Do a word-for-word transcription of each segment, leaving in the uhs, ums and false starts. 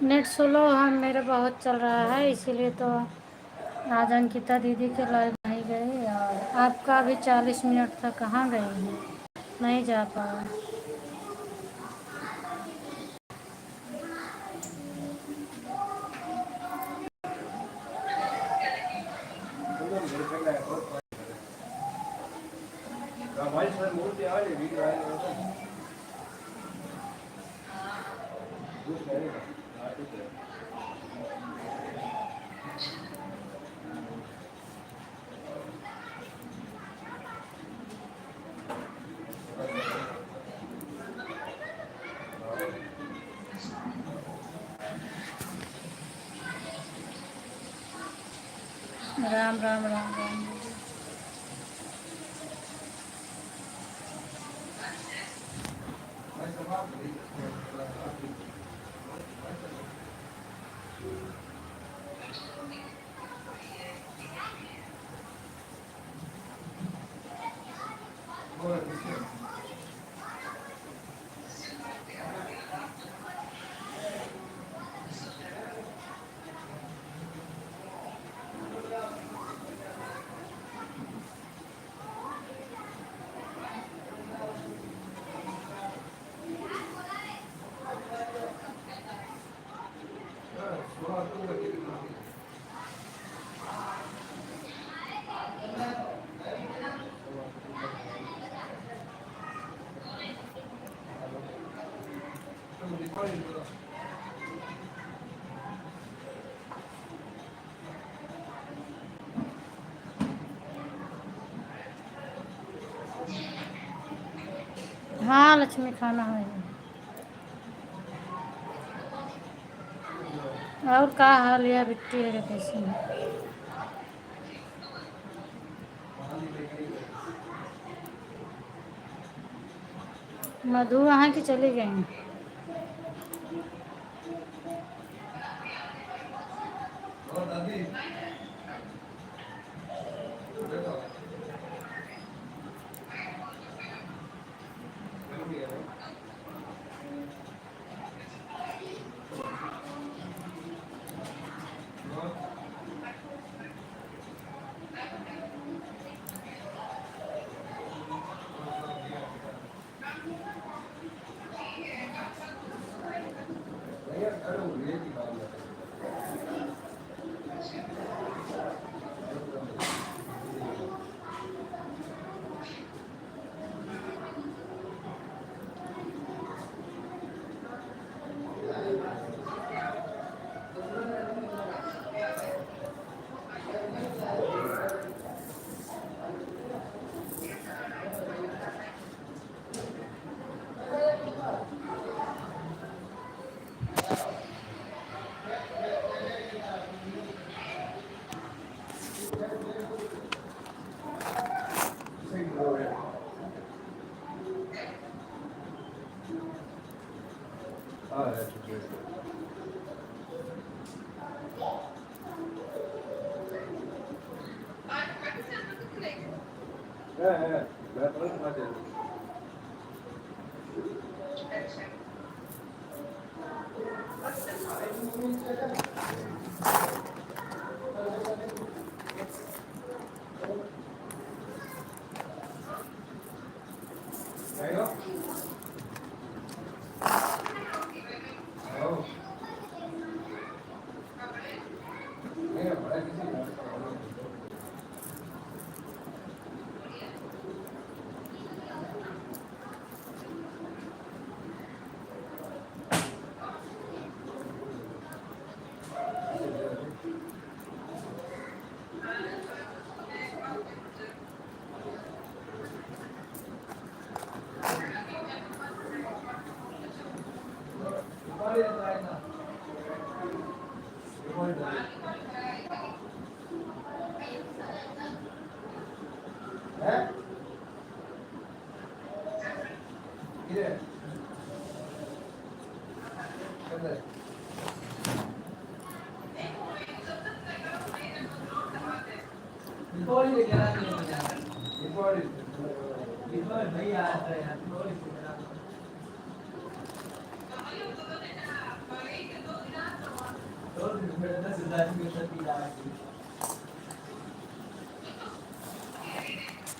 Net slow है, मेरा बहुत चल रहा है, इसीलिए तो आज अंकिता दीदी के लाइव नहीं गई और आपका अभी चालीस मिनट था, कहाँ गई हैं? नहीं जा पाया। राम, राम, राम, राम। हाँ लक्ष्मी, खाना है। और का हाल है बिट्टी है, कैसी है? मधु वहाँ की चली गई।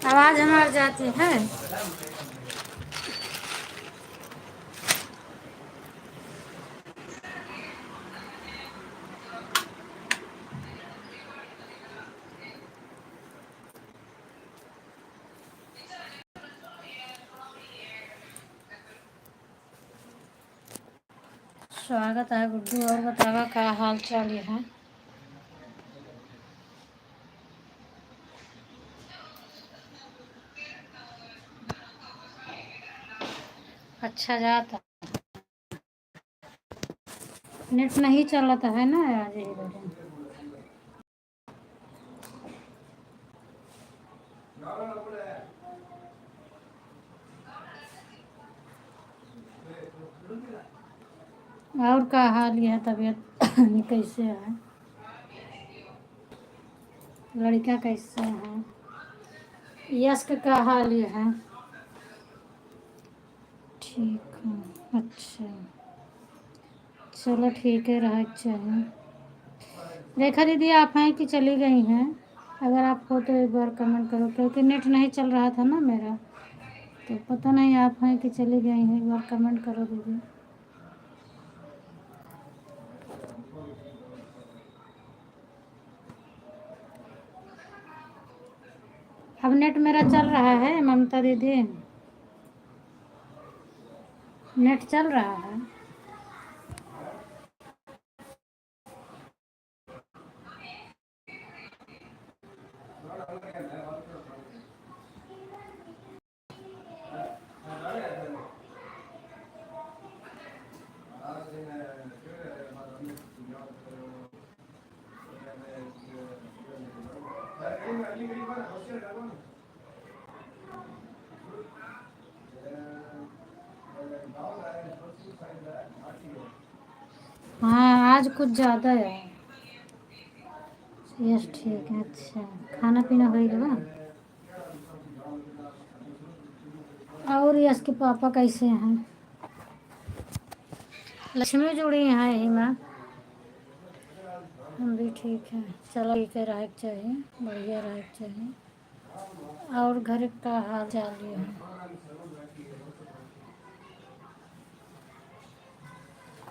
आवाज हमार जाती है। स्वागत है गुड्डू, और बतावा का हाल चाल है? अच्छा जाता। नेट नहीं चलता है ना आज इधर। और का हाल है, तबीयत कैसे है, लड़का कैसे है, यश का का हाल है? ठीक है, अच्छा, चलो ठीक है, रहे के चाही। रेखा दीदी, आप हैं कि चली गई हैं? अगर आप हो तो एक बार कमेंट करो, क्योंकि नेट नहीं चल रहा था ना मेरा, तो पता नहीं आप हैं कि चली गई हैं। एक बार कमेंट करो दीदी। अब नेट मेरा चल रहा है ममता दीदी, नेट चल रहा है। हाँ, आज कुछ ज्यादा है। यस, ठीक है। अच्छा, खाना पीना हो गया? और यश के पापा कैसे हैं? लक्ष्मी जुड़ी हैं यही में। हम भी ठीक हैं। चलो, ठीक है, रहे के चाहिए, बढ़िया रहे के चाहिए। और घर का हाल चाल ये है।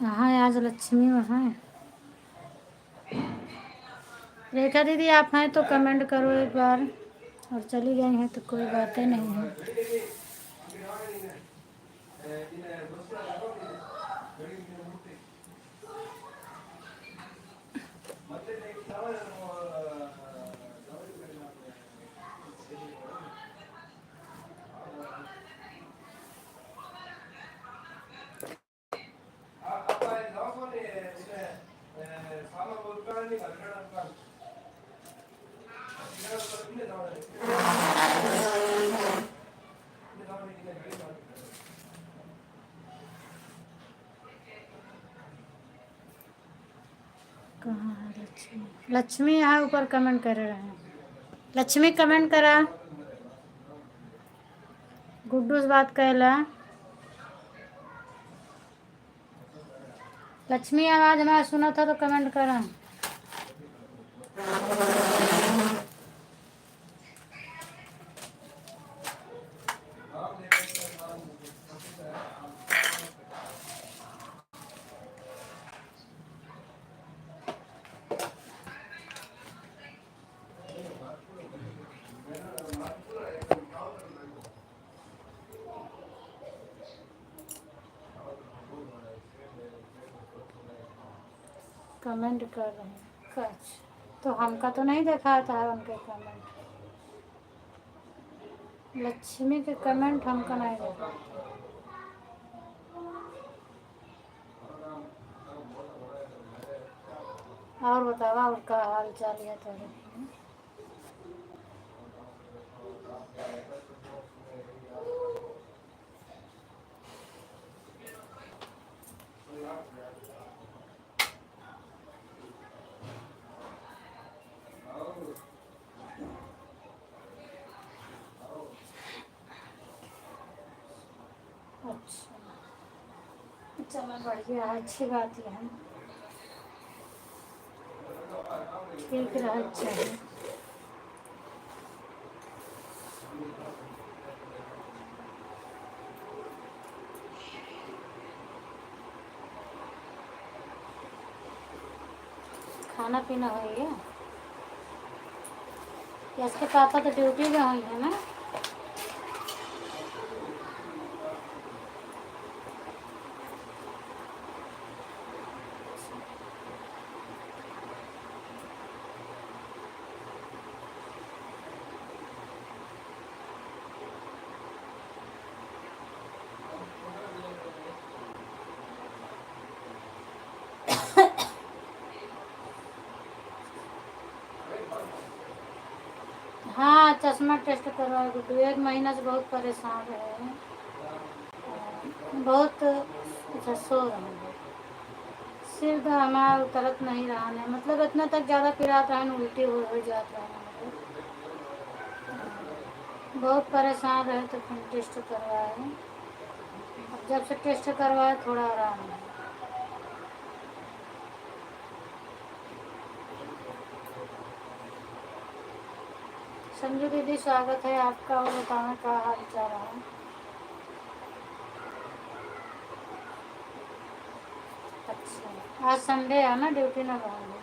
हाँ, आज लक्ष्मी वहाँ है। रेखा दीदी, आप हैं तो कमेंट करो एक बार, और चली गई हैं तो कोई बातें नहीं है। कहाँ है लक्ष्मी? लक्ष्मी यहाँ ऊपर कमेंट कर रहे हैं। लक्ष्मी, कमेंट करा। गुड्डू से बात कैला। लक्ष्मी, आवाज हमारा सुनत हो तो comment करा। Comment कर रहे हैं। अच्छा, तो हमका तो नहीं दिखाता है उनके comment। लक्ष्मी के comment हमका नहीं दिखाता। और बतावा, और का हाल चाल है तोरे? अच्छा, चलो बढ़िया है, अच्छी बात है, ठीक रहना चाहिए। खाना पीना होइ गया? यश के पापा तो duty गए होइहैं ना? हाँ, चश्मा test करवाए गुड्डू, एक महीना से बहुत परेशान रहे, बहुत, अच्छा, सो रहे हैं। सिर तो हमारा उतरत नहीं रहा है, मतलब इतना तक ज़्यादा पिरात रहा है, उल्टी हो, हो जात रहा है। बहुत परेशान रहे तो फिर test करवाए। अब जब से test करवाए थोड़ा आराम है। संजू दीदी, स्वागत है आपका। और बताएं, का हाल चाल है? अच्छा, आज Sunday है ना, duty ना रहेंगे।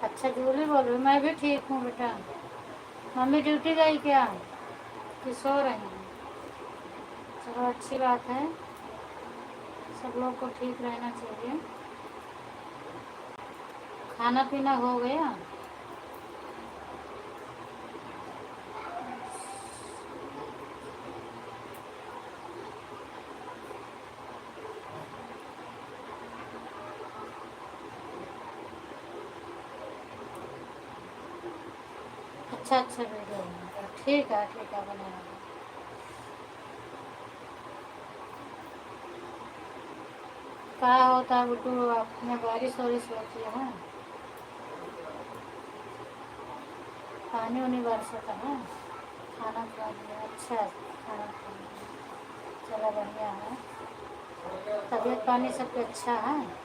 अच्छा, जूली बोल रही, मैं भी ठीक हूँ बेटा। मम्मी duty गई क्या? कि सो रही हैं? चलो, अच्छी बात है, सब लोग को ठीक रहना चाहिए। खाना पीना हो गया? अच्छा, अच्छा video है। ठीक है, ठीक है, बनाएंगे। का होता है गुड्डू, अपने बारिश वारिश होती है, पानी उनी बरसत है, खाना खा लिया, अच्छा खाना खा लिया, चला बढ़िया है, तबीयत पानी सबके अच्छा है।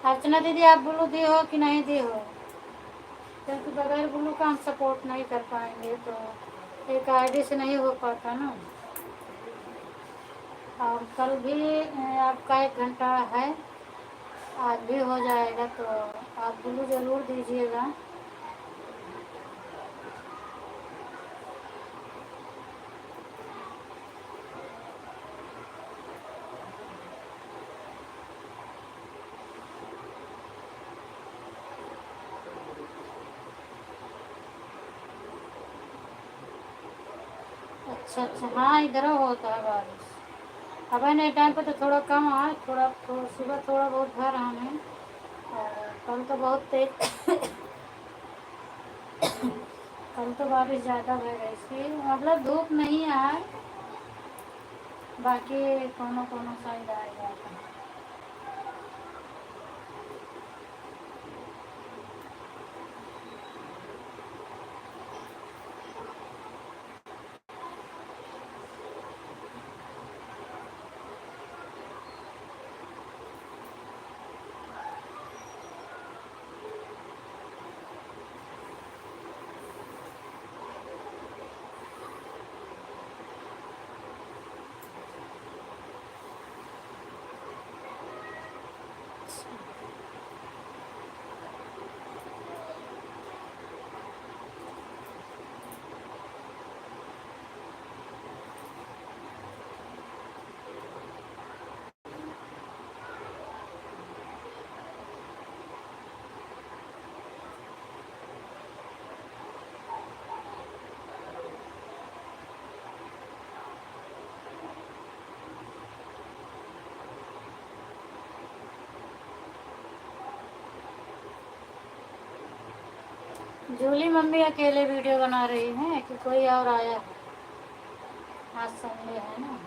अर्चना दीदी, आप ब्लू दी हो कि नहीं दी हो? क्योंकि बगैर ब्लू का हम सपोर्ट नहीं कर पाएंगे, तो एक आईडी से नहीं हो पाता ना। और कल भी, अ, आपका एक घंटा है, आज भी हो जाएगा, तो आप ब्लू ज़रूर दीजिएगा। अच्छा, अच्छा, हाँ, इधरो होता है बारिश। अब है ना, टाइम पे तो थोड़ा कम है, थोड़ा, थोड़ा सुबह थोड़ा बहुत भर रहा है, और कल तो बहुत तेज, कल तो बारिश ज़्यादा भर रही थी, मतलब धूप नहीं है, बाकी कोनो कोनो साइड आ जाता है। जूली मम्मी अकेले वीडियो बना रही हैं कि कोई और आया है? आज संडे है ना।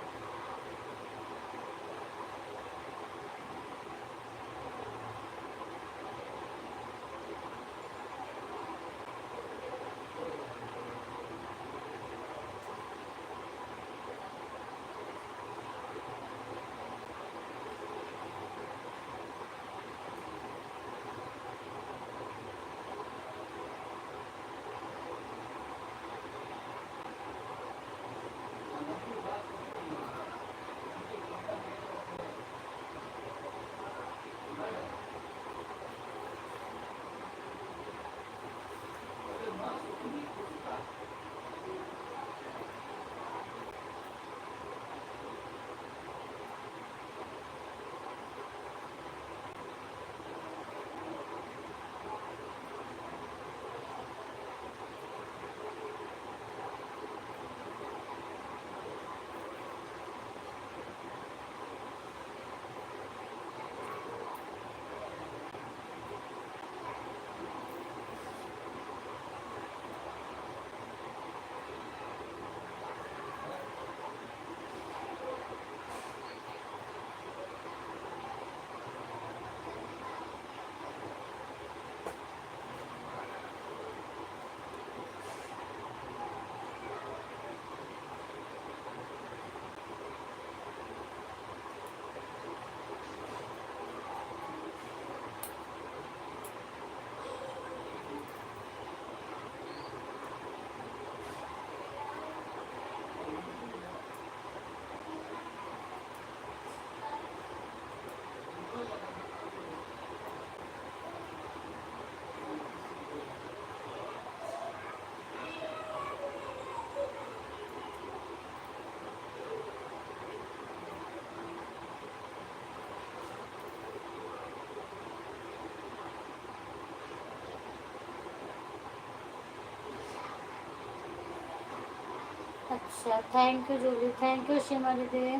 अच्छा, thank you Jully, thank you सीमा दीदी,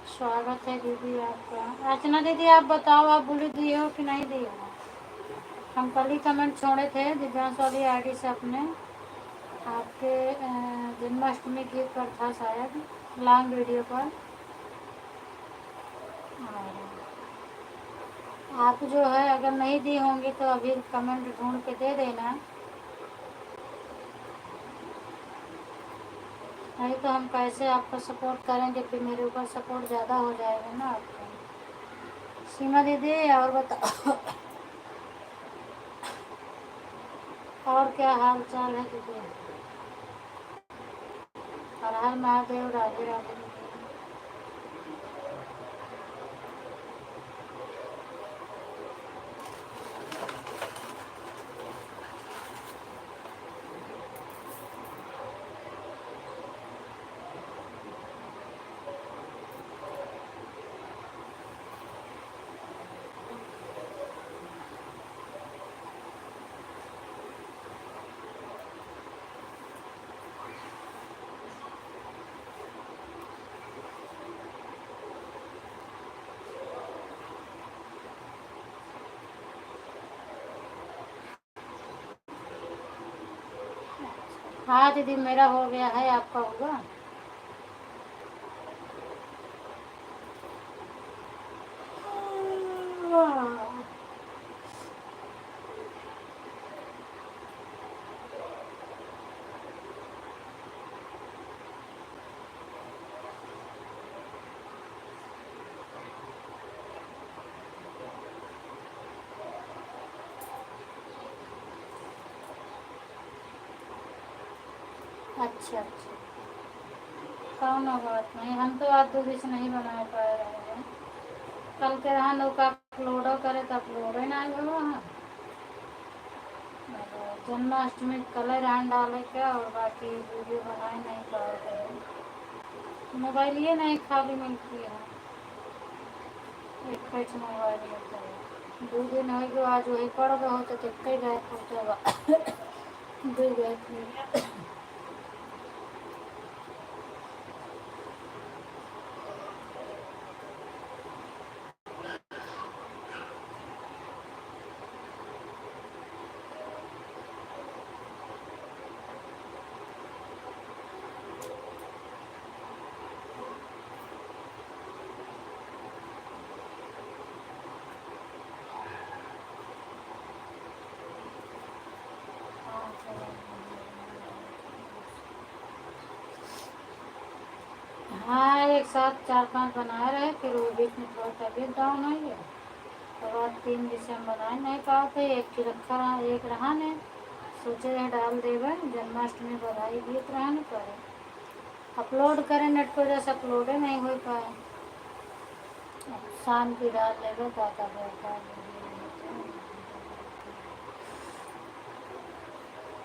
स्वागत है दीदी आपका। अर्चना दीदी, आप बताओ, आप बोली दी हो कि नहीं दी हो? हम कल ही comment छोड़े थे दिव्यांश वाली आईडी से अपने, आपके, अ, जन्माष्टमी गीत पर था शायद, लॉन्ग वीडियो पर। और आप जो है, अगर नहीं दी होंगी तो अभी comment ढूंढ के दे देना, नहीं तो हम कैसे आपको support करें, जबकि मेरे ऊपर support ज़्यादा हो जाएगा ना आपका। सीमा दीदी, और बताओ, और क्या हाल चाल है दीदी? हर हर महादेव, राधे राधे। हाँ दीदी, मेरा हो गया है, आपका हुआ? अच्छा, अच्छा, कौनो बात नहीं, हम तो आज दो दिन से नहीं बना पा रहे हैं। कल के रहा नौका upload करे तो upload ही नहीं हुआ है। जन्माष्टमी कलर आन डाले के और बाकी वीडियो बनाए नहीं पाए थे। मोबाइल ये नहीं खाली मिलती है, एक पैच मोबाइल मिलता है। दो दिन हो गयो, आज वही पड़ गए होते तो कई गए पड़ते बा। दो गए थे। हाँ, एक साथ चार पांच बनाए रहे, फिर वो बीच में थोड़ा तबीयत down हो गया, तो बाद तीन दिन से हम बनाए नहीं पाए थे। एक ठे रखा रहा, एक रहा ने, सोचे रहे डाल देवे, जन्माष्टमी बधाई गीत रहा ने, पर upload करे net की वजह से upload ही नहीं हो पाए। अब शाम की डाल लेवे, का का बोलता है।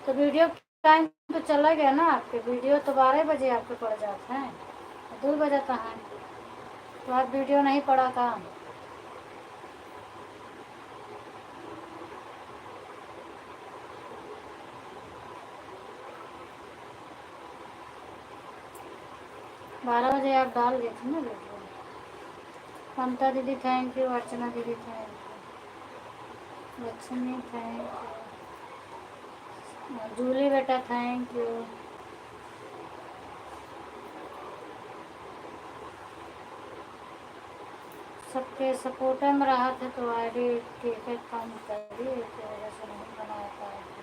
तो वीडियो टाइम तो चला गया ना आपके, वीडियो तो बारह बजे आपके पड़ जाते हैं, दो बजे तो हैं, तो आप वीडियो नहीं पड़ा था। बारह बजे आप डाल देते ना वीडियो। ममता दीदी thank you, अर्चना दीदी thank you, Lakshmi thank you, Jully बेटा thank you। सबके support में रहा थे तो आईडी के काम करी, एक वजह से नहीं बना पाए थे।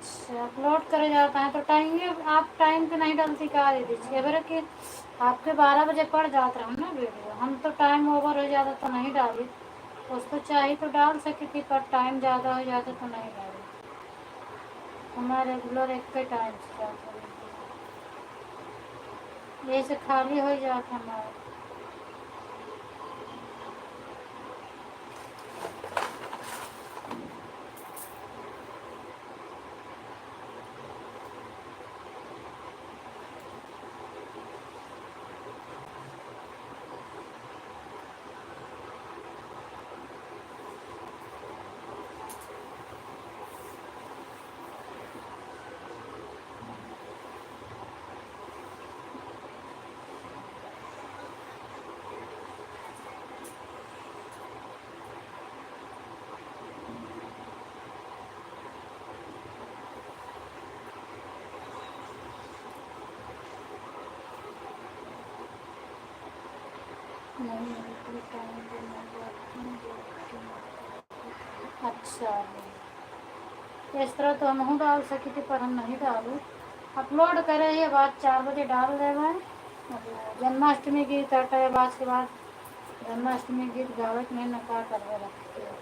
अच्छा, अपलोड करे जाता है तो टाइम, ये आप टाइम पे नहीं डालती का दीदी? अगर कि आपके बारह बजे पड़ जात रहा ना वीडियो, हम तो टाइम ओवर हो जाता तो नहीं डाली। उसको चाहिए तो डाल सकी थी, पर टाइम ज़्यादा हो जाता तो नहीं डाली। हमारे रेगुलर एक के टाइम से जाता है, ये से खाली हो जाता हमारा। नहीं, अभी कोई टाइम पे नहीं बैठती। अच्छा, इस तरह तो हमहूँ डाल सकी थी, पर हम नहीं डालू। अपलोड करे ही, अब आज चार बजे डाल देवे। अब जन्माष्टमी गीत हटे, अब आज के बाद जन्माष्टमी गीत गावे के नहीं, न का करवे रख के।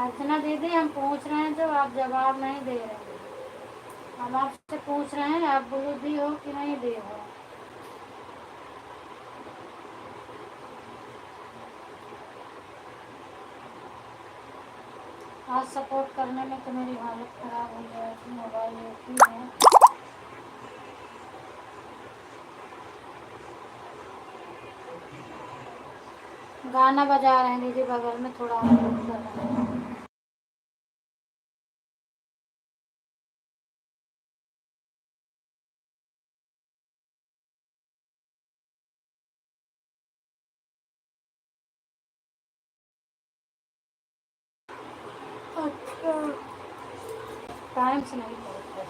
अर्चना दीदी, हम पूछ रहे हैं जो आप जवाब नहीं दे रहे हैं। हम आपसे पूछ रहे हैं, आप ब्लू दी हो कि नहीं दी हो? आज सपोर्ट करने में तो मेरी हालत खराब हो जाएगी, मोबाइल एक ही है। गाना बजा रहे हैं दीदी, बगल में थोड़ा हम लोग कर रहे हैं। अच्छा, टाइम से नहीं पहुँचते।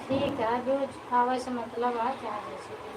ठीक है, जो आवे से मतलब है, क्या हो सके।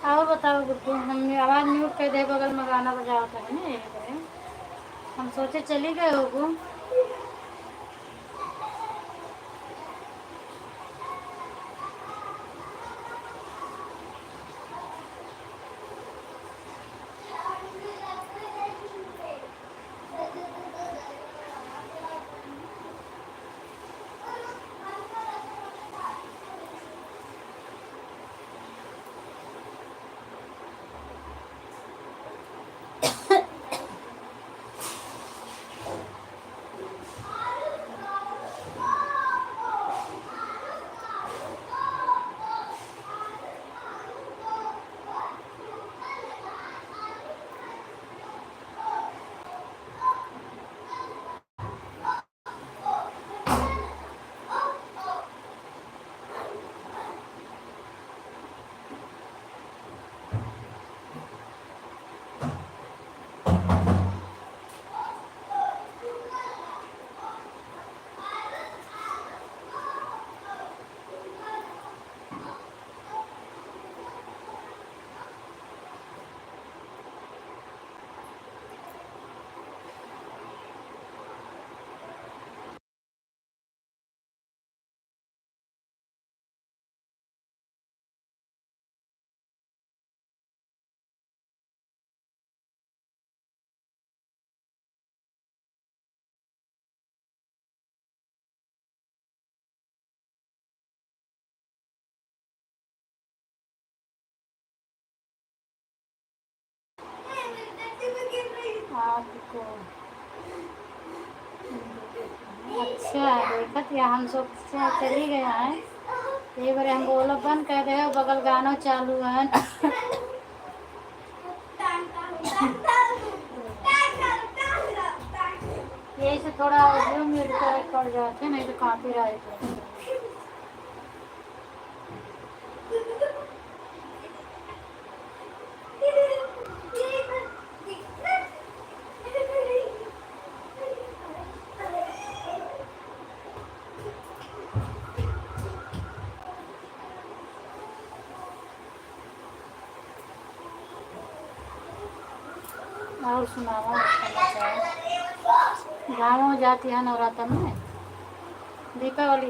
और बताओ गुड्डू, हम आवाज mute कर दे, बगल में गाना बजावत है ना, यही करे। हम सोचे चली गए होगो। आपको। अच्छा, देखत या हम सब से चली गया है। ये बारे हम बोलब बंद कर दे, बगल गाना चालू है। यही से थोड़ा audio mute करे पड़ जाते, नहीं तो copyright है। और सुनावा समाचार। गाँव जाती है नवरात्र में, दीपावली।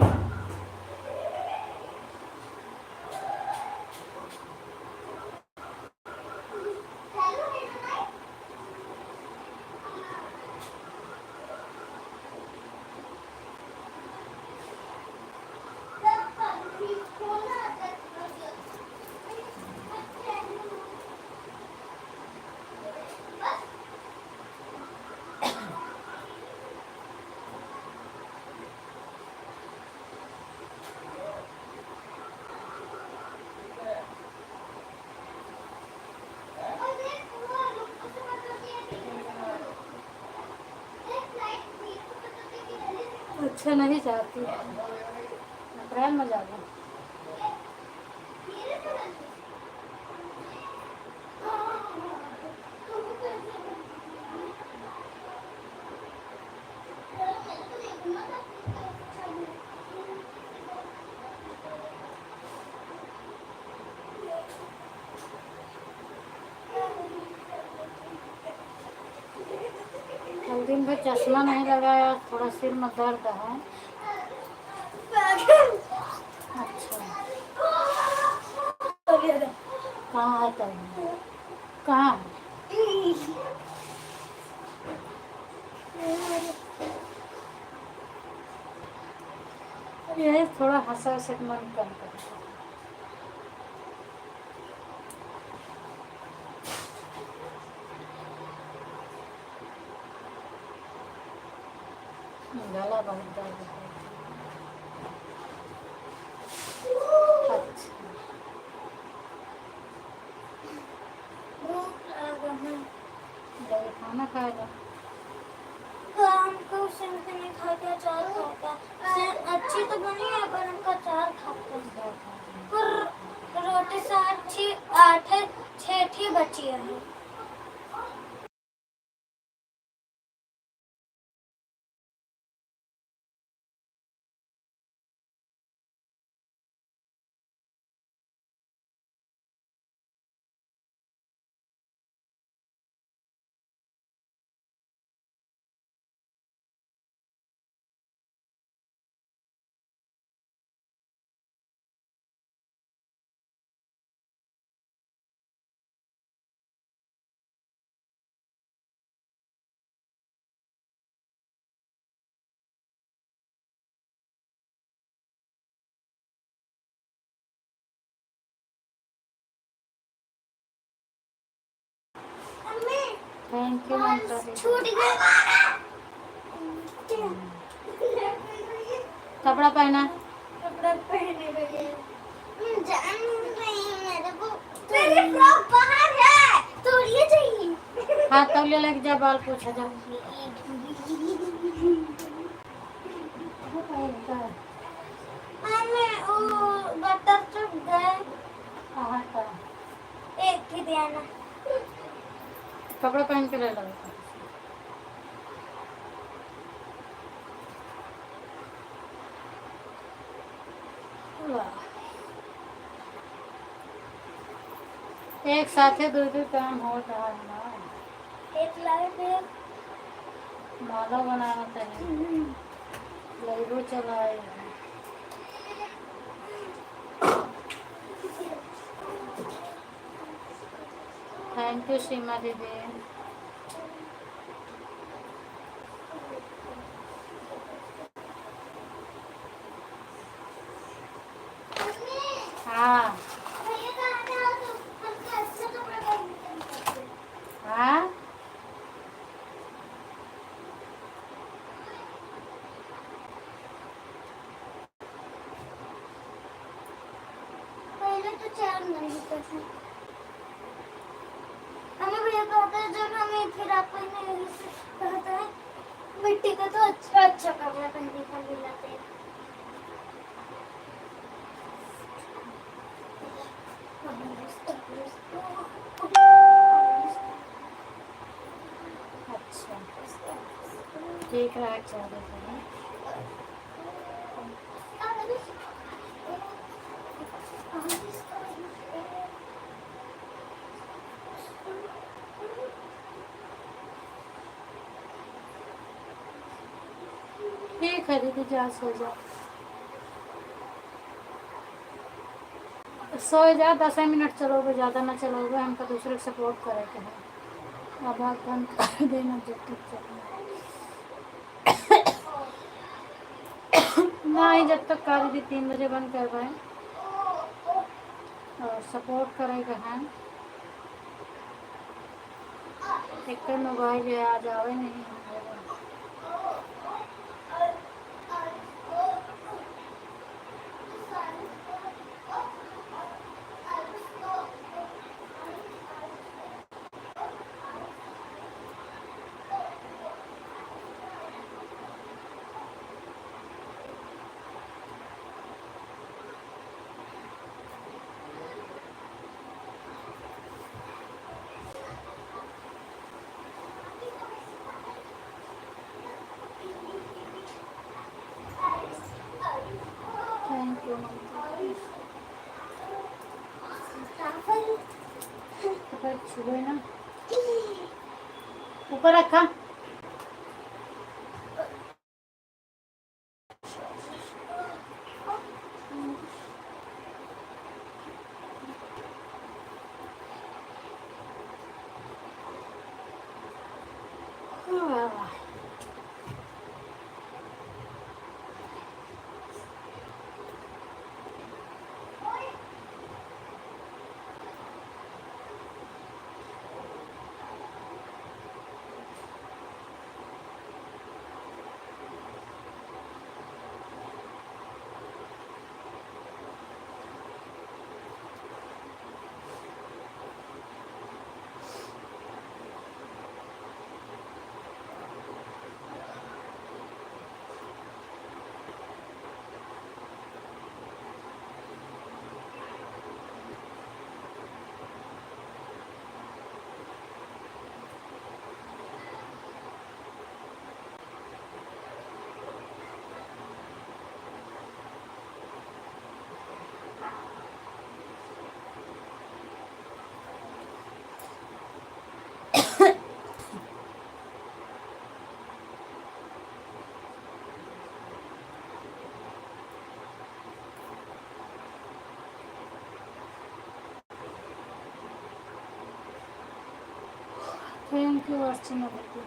अच्छा, नहीं जाती है, अप्रैल में जाबो। कल दिन भर चश्मा नहीं लगाया, थोड़ा सिर में दर्द है। अच्छा, कहाँ है तब? कहाँ? ये थोड़ा हंसा से मन कम कर। गला बहुत दर्द है। अच्छा। भूख लगा है। जल्दी खाना खाएगा। तो हमको सेंध नहीं खाते, अचार खाता। सेंध अच्छी तो बनी है, पर हमका अचार खाता है। पर रोटी से अच्छी आठ, छः ठी बची है। Thank you, ममता दीदी। छूट गया। कपड़ा पहना। कपड़ा पहने बगैर। जान नहीं मेरे को। मेरे फ्रॉक बाहर है, तोड़िए चाहिए। हाँ, तौलिया लेके जा, बाल पोछा जा। अरे, वो बटर चुप गए। कहाँ का? एक ही दिया ना। कपड़ा पहन के ले लो। वाह। एक साथे दो दो काम हो रहा है ना। एक लाइट है। माला बनाना चाहिए। हम्म। लाइटो चलाए। Thank you सीमा दीदी। हाँ। हाँ। पहले तो चार महीने का था। हमें भैया कहता है, जब हमें फिर आप पहने यही से कहता है, मिट्टी का तो अच्छा, अच्छा कपड़ा पहनने का मिला थे। अच्छा, ठीक रहा, अच्छा, देखो। ठीक है दीदी, जा सो जा, सो जा। दस मिनट चलोगे, ज्यादा ना चलोगे, हमका दूसरे के support करे के है। अब आप बंद कर देना जब तक चलना। नहीं, जब तक का दीदी तीन बजे बंद करवाए और support करे के है। एक तो मोबाइल है, आज आवे नहीं। Thank you, ममता। ऊपर छुए ना, ऊपर रखा। Thank you, अर्चना दीदी।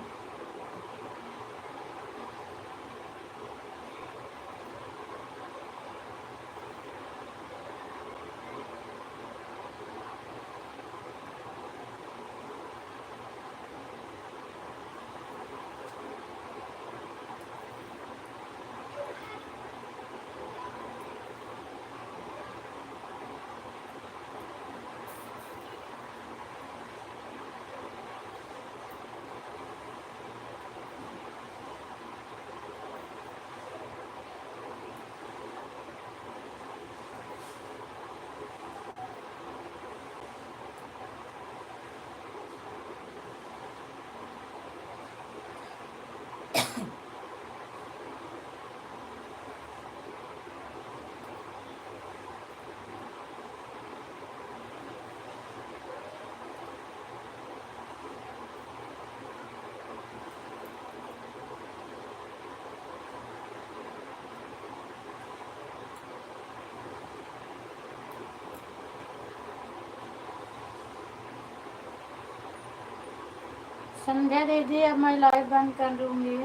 संध्या दीदी, अब मैं लाइव बंद कर दूंगी।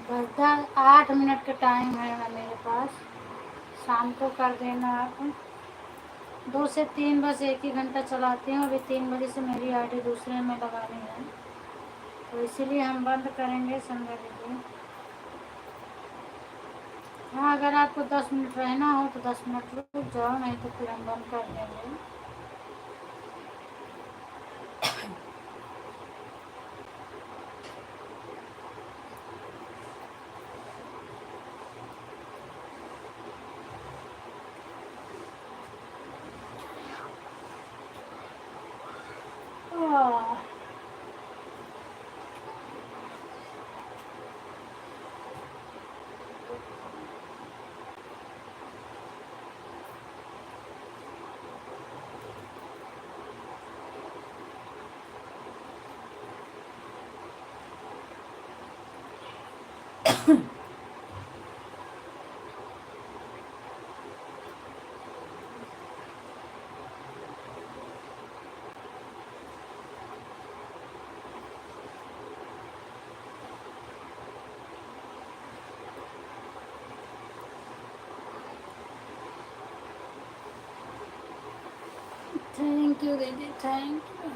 बस दस, आठ मिनट का टाइम है मेरे पास, शाम को कर देना आप। दो से तीन बस एक ही घंटा चलाती हूँ, अभी तीन बजे से मेरी आईडी दूसरे में लगानी है, तो इसीलिए हम बंद करेंगे संध्या दीदी। हाँ, अगर आपको दस मिनट रहना हो तो दस मिनट रुक जाओ, नहीं तो फिर हम बंद कर देंगे। Thank you दीदी, thank you।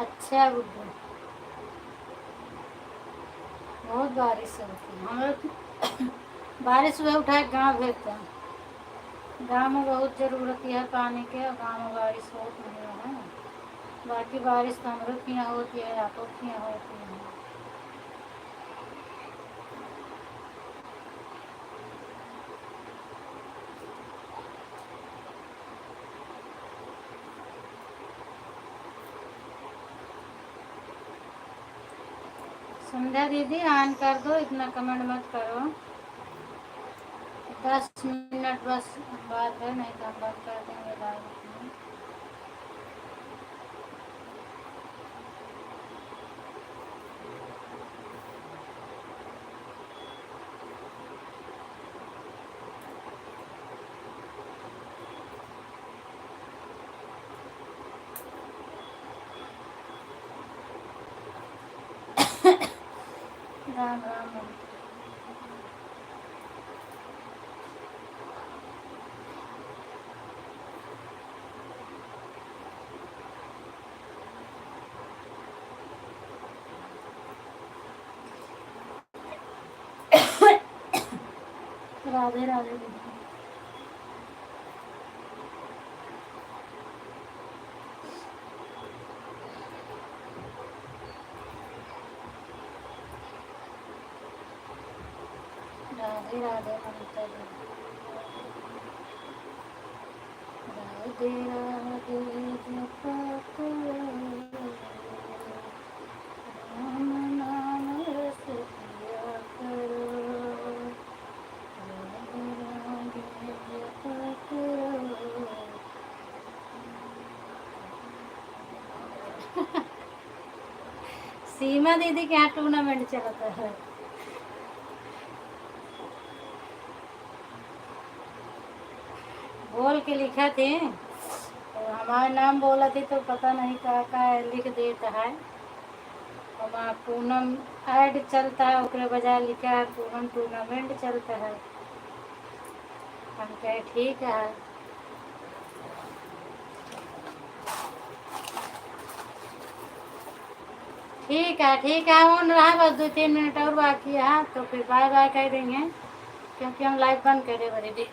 अच्छा गुड्डू, बहुत बारिश होती है। हम लोग बारिश हुए उठाए गाँव भेजते हैं। गाँव में बहुत जरूरत है पानी के, और गाँव में बारिश होत नहीं है। बाकी बारिश तो हमरो किहाँ होती है, आपो किहाँ होती है। संध्या दीदी, on कर दो, इतना comment मत करो। दस मिनट बस बात है, नहीं तो हम बंद कर देंगे live अपनी। राम राम। राधे राधे दीदी। राधे राधे ममता दीदी। राधे राधे जपा करो, राम नाम रस पिया करो। राधे राधे जपा करो। सीमा दीदी के यहाँ tournament चलत है। बोल के लिखा थे, तो हमार नाम बोला थे तो पता नहीं का का लिख देता है। हमार पूनम ad चलता है, ओकरे बजाय लिखा है पूनम tournament चलता है। हम कहे ठीक है। ठीक है, ठीक है, on रहा, बस दो तीन मिनट और बाकी है, तो फिर bye bye कह देंगे, क्योंकि हम live बंद करे बरे दे।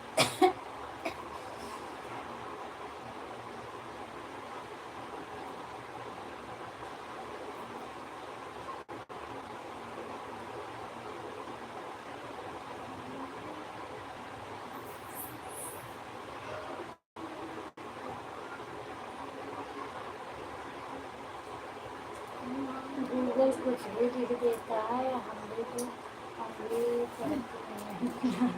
Google कुछ भी लिख देता है, हम भी तो, हम भी करते हैं।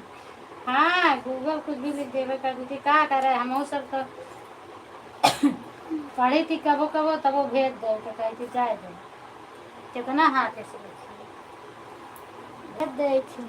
हाँ, Google कुछ भी लिख देवे कर दीदी, का करे, हमहू सब तो पढ़ी थी कबो कबो, तबो भेज दे, तो कही थी जाए दे, कितना हाथ ऐसे लिखी, भेज दे थी।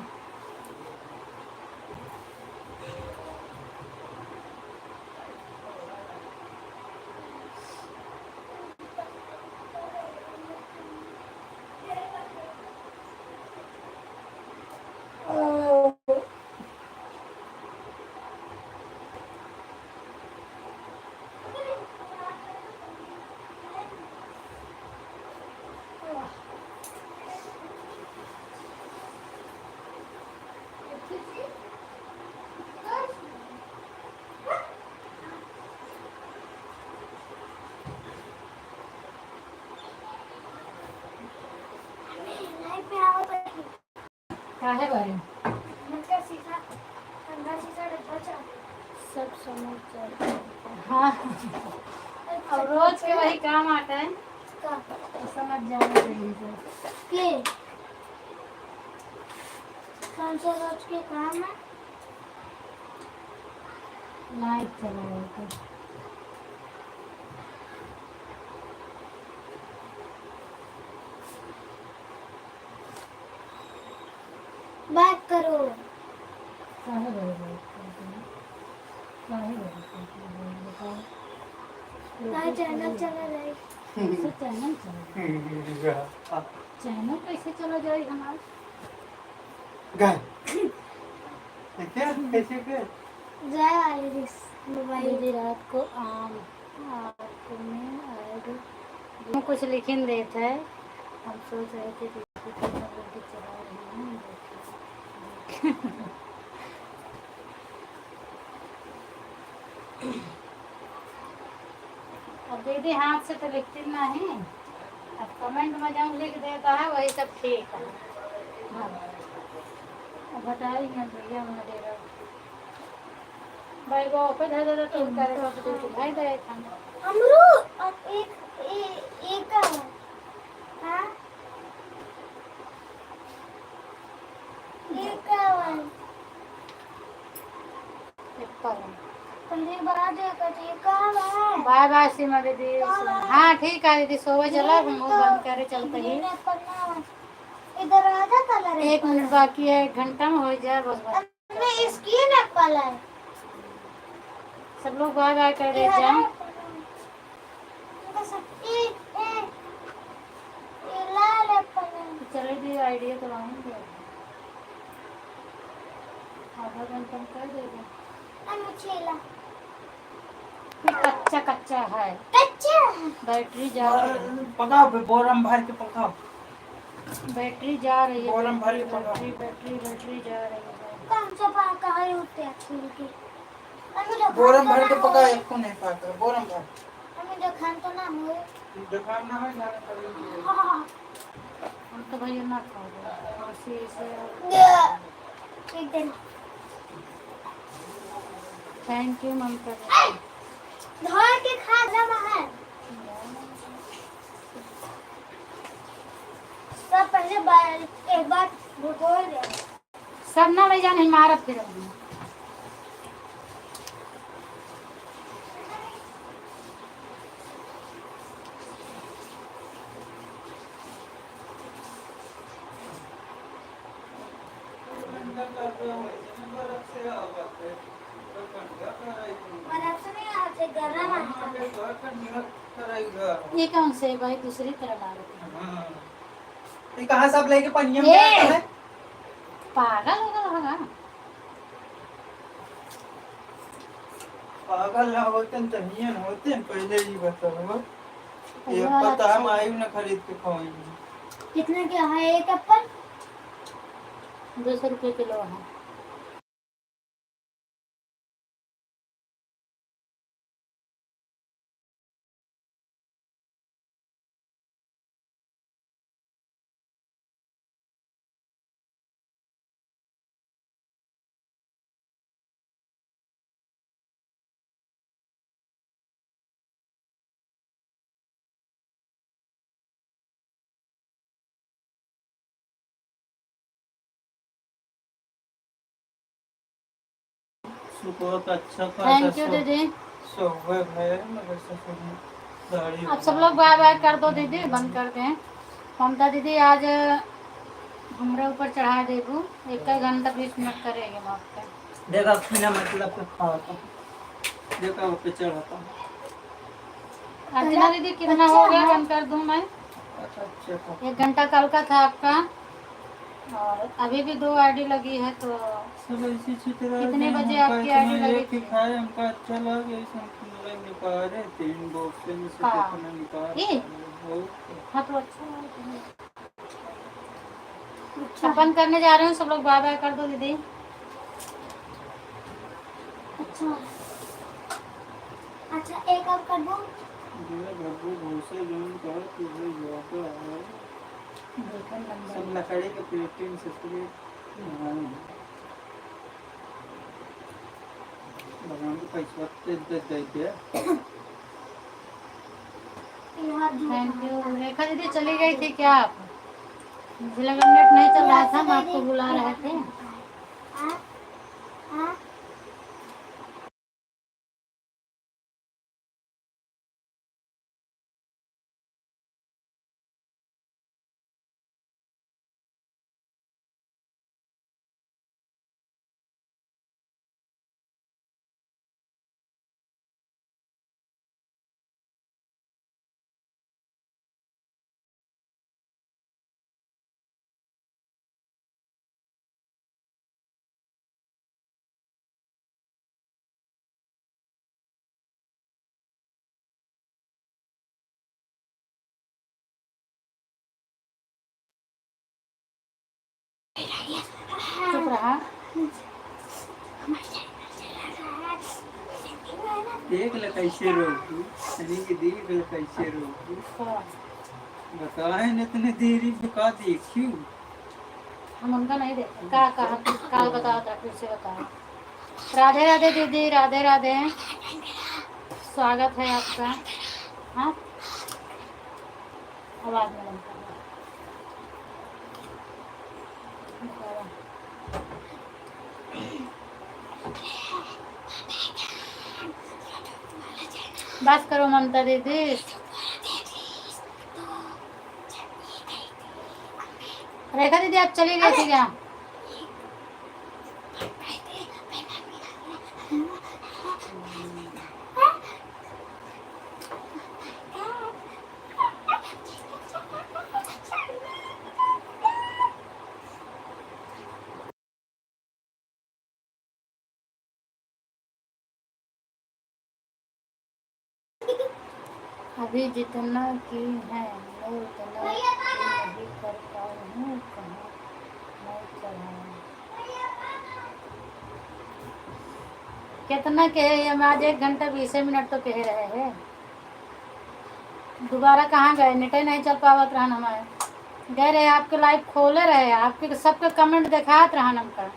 काहे बारे? इनका शीशा, ठंडा शीशा डब्बा चालू। सब समझ जाए। हाँ। अब रोज के वही काम आता है। का? तो समझ जाना चाहिए। के? कौन सा रोज के काम है? लाइट चला गया था। बात करो। काहे बड़े बात करते हैं? काहे बड़े करते हैं? बताओ। काहे चैनल चला जाए? कैसे चैनल चला जाए? चैनल कैसे चला जाए हमारा? गाय। कैसे? कैसे के? जाए वाली दिस मोबाइल। दीदी रात को आम, आम में आए दे। हम कुछ लिखिन देत है, हम सोच रहे थे कि इसको कैसे करके चला रही हूँ। अब दीदी हाथ से तो लिखती नहीं, अब comment में जौन लिख देता है वही सब ठीक है। हाँ। अब बताइए भैया हमारे भाई को पे धर देता तो उनका रे बाप रे, भाई दे खाना। हमरो अब एक, ए-, एक का है। हाँ? एक का है। एप्पल। पहले बड़ा दे कर ये का है? बाय बाय सीमा दीदी। का है? हाँ, ठीक है दीदी, सोवे चला, हम वो बंद करे चलते ही। ग्रीन एप्पल ना। इधर आ जा, कलर एक एप्पल। मिनट बाकी है, एक घंटा में हो जाए बस, बस। में स्किन एप्पल है। सब लोग बाय बाय कर दे ये हरा जाओ। एप्पल है। इनका सब, ए, ए, ये लाल एप्पल है। चले दी आइडिया तो आएंगे। आधा घंटा में कर देगा। हम छीला। कच्चा, कच्चा है। कच्चा है। बैटरी जा रही है। पकाओ, बोरम भर के पकाओ। बैटरी जा रही है, बोरम भर के बैटरी, पकाओ। बैटरी, बैटरी, बैटरी जा रही है। कौन सा पा-, कहाँ होते हैं छील के? अभी तो बोरम खान तो भर के ना पकाओ, हुए। एको नहीं पाका, बोरम भर। अभी तो खान तो ना हुए। देखान ना है, जाने पड़ेगी। हाँ। हम तो भैया ना खाओगे। ऐसे, ऐसे। या। एक दिन। Thank you, ममता जी। धोए के खा जा बाहर। सब पहले बा-, एक बार धो ले। सब ना ले जाने, मारत फिर। बर्फ से नहीं आते, गरम आता है। ये कौन से भाई दूसरी तरह डाल रहे हैं? हाँ। ये कहाँ सब लेके पनिया में ए! जाता है? पागल हो गया होगा। पागल ना होते न तो हियन होते न, पहले ही बताओ। पहले ये वाला पता हम अच्छा। आयु न खरीद के खाएंगे। कितने के है एक एप्पल? दो सौ रुपये किलो है। तो बहुत अच्छा खासा Thank you, सब दीदी। सब है, मगर ससुर दाढ़ी अब सब लोग बाय बाय कर दो दीदी, बंद कर दें। ममता दीदी आज हमरे ऊपर चढ़ा देबू, एक घंटा बीस मिनट करेंगे हम आपका। देखा, बिना मतलब के खावा था। देखा, वो पे चढ़ा था। अर्चना दीदी, कितना हो गया? बंद कर दूं मैं? अच्छा, अच्छा, अच्छा। एक घंटा कल का था आपका, और अभी भी दो आईडी लगी है, तो सब ऐसी चित्र कितने बजे आपकी आईडी लगी थी? खाए, हमका अच्छा लगे, ऐसे हम निकाले तीन बॉक्स में से का? कितना निकाल ये? पाए, बहुत। हाँ, तो अच्छा है। अच्छा। बंद करने जा रहे हैं, सब लोग बाय बाय कर दो दीदी। अच्छा, अच्छा, एक और कर दो। ये भगवत भरोसे जौन कहा कि भाई योगा है। देखो नंबर। सब लकड़ी के प्लेटिंग से पूरे बनाए हैं। भगवान को पैसा दे, दे, दे दे। Thank you। रेखा दीदी चली गई थी क्या आप? मुझे लगा नेट नहीं चल रहा था, हम आपको बुला रहे थे। चुप रहा। देख ले कैसे रोबू, तनी के देख ले कैसे रोबू। हाँ। बताए न इतने देरी में का देखियो। हम उनका नहीं देखते। का, का, का बताओ, तो फिर से बताओ। राधे राधे दीदी, राधे राधे। स्वागत है आपका। हाँ? आवाज में लमका। बस करो ममता दीदी। रेखा दीदी, आप चली गई थी क्या? अभी जितना की है, मैं उतना की नहीं कर पाई हूँ, कहाँ मैं चढ़ाऊँ? कितना के है, हम आज एक घंटा बीसे मिनट तो कह रहे हैं। दोबारा कहाँ गए, नेटे नहीं चल पावत रहन हमारे। गए रहे, आपके लाइव खोले रहे, आपके सबके कमेंट देखात रहन हमका,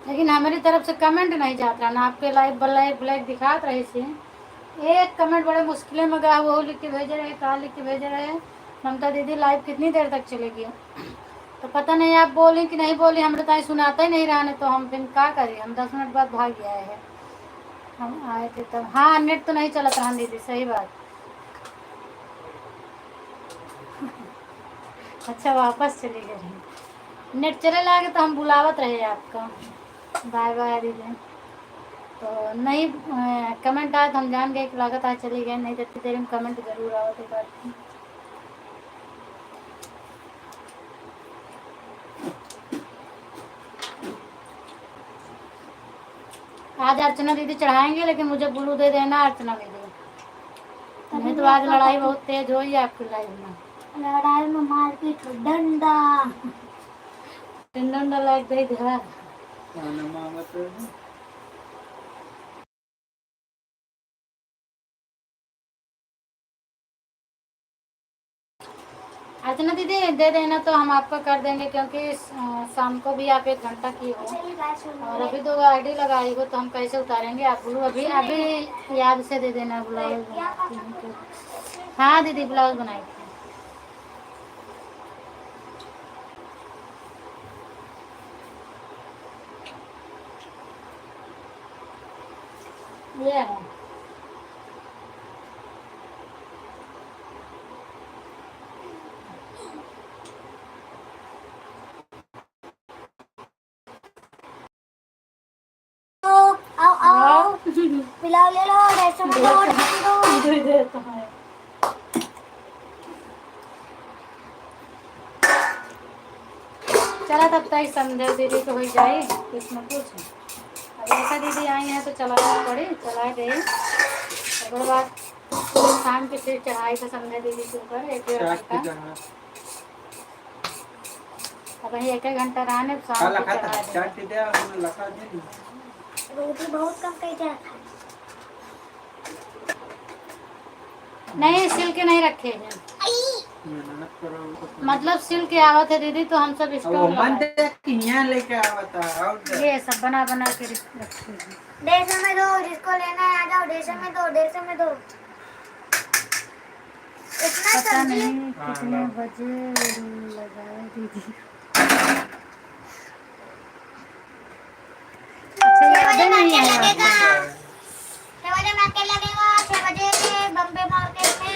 लेकिन हमारी तरफ से कमेंट नहीं जात रहन। आपके लाइव ब्लैक ब्लैक दिखात रही थी, एक कमेंट बड़े मुश्किल में गा, वो लिख के भेजे रहे, का लिख के भेजे रहे, "ममता दीदी, लाइव कितनी देर तक चलेगी?" तो पता नहीं आप बोली कि नहीं बोली, हमरे ताई सुनाते ही नहीं रहने, तो हम फिर का करी, हम दस मिनट बाद भाग गया है। हम आए थे तब, हाँ, नेट तो नहीं चलत रहन दीदी, सही बात। अच्छा, वापस चली गई रही। नेट चले लागे तो हम बुलावत रहे आपका। बाय बाय दीदी। तो नहीं, अ, कमेंट आए तो हम जान गए कि लागत आज चली गए, नहीं तो इतनी देर में कमेंट जरूर आवत एक बार। आज अर्चना दीदी चढ़ाएंगे, लेकिन मुझे ब्लू दे देना अर्चना दीदी, नहीं तो आज लड़ाई बहुत तेज होई आपकी लाइव में। लड़ाई में मारपीट हो, डंडा। डंडा, डंडा लाग दे दे। खाना मांगत है। अर्चना दीदी, दे देना तो हम आपका कर देंगे, क्योंकि, अ, शाम को भी आप एक घंटा की हो और अभी दो आईडी लगाई हो, तो हम कैसे उतारेंगे आप ब्लू? अभी, अभी याद से दे देना, ब्लाउज बनाती हूँ तो। हाँ दीदी, ब्लाउज बनाई थी। ये है। आओ, आओ। हाँ। पिलाओ, ले लो, ढाई सौ में दो, दे दो। दे दे तो है। चला तब तक संध्या दीदी के हो जाए कुछ न कुछ। अब रेखा दीदी आई हैं तो चलाना पड़ी, चला दे। ओकर बाद शाम के फिर चढ़ाई का संध्या दीदी के ऊपर एक डेढ़ घंटा। अब वही एक एक घंटा रहने, शाम को चढ़ा देंगे। रोटी बहुत कम कही जाए। नहीं, सिल के नहीं रखे हैं। मेहनत करो, तो मतलब सिल के आवत है दीदी, तो हम सब अब स्टोर वो मन लगाए। देख के यहाँ लेके आवत है, और क्या? ये सब बना बना के रख-, रखे हैं। डेढ़ सौ में दो, जिसको लेना है आ जाओ, डेढ़ सौ में दो, डेढ़ सौ में दो। इतना पता सब्जी नहीं हाँ, कितने लो। बजे लगाए दीदी। अच्छा, छह याद बजे नहीं मार्केट आया लगेगा। आपको। छह बजे मार्केट लगेगा, छह बजे बॉम्बे मार्केट में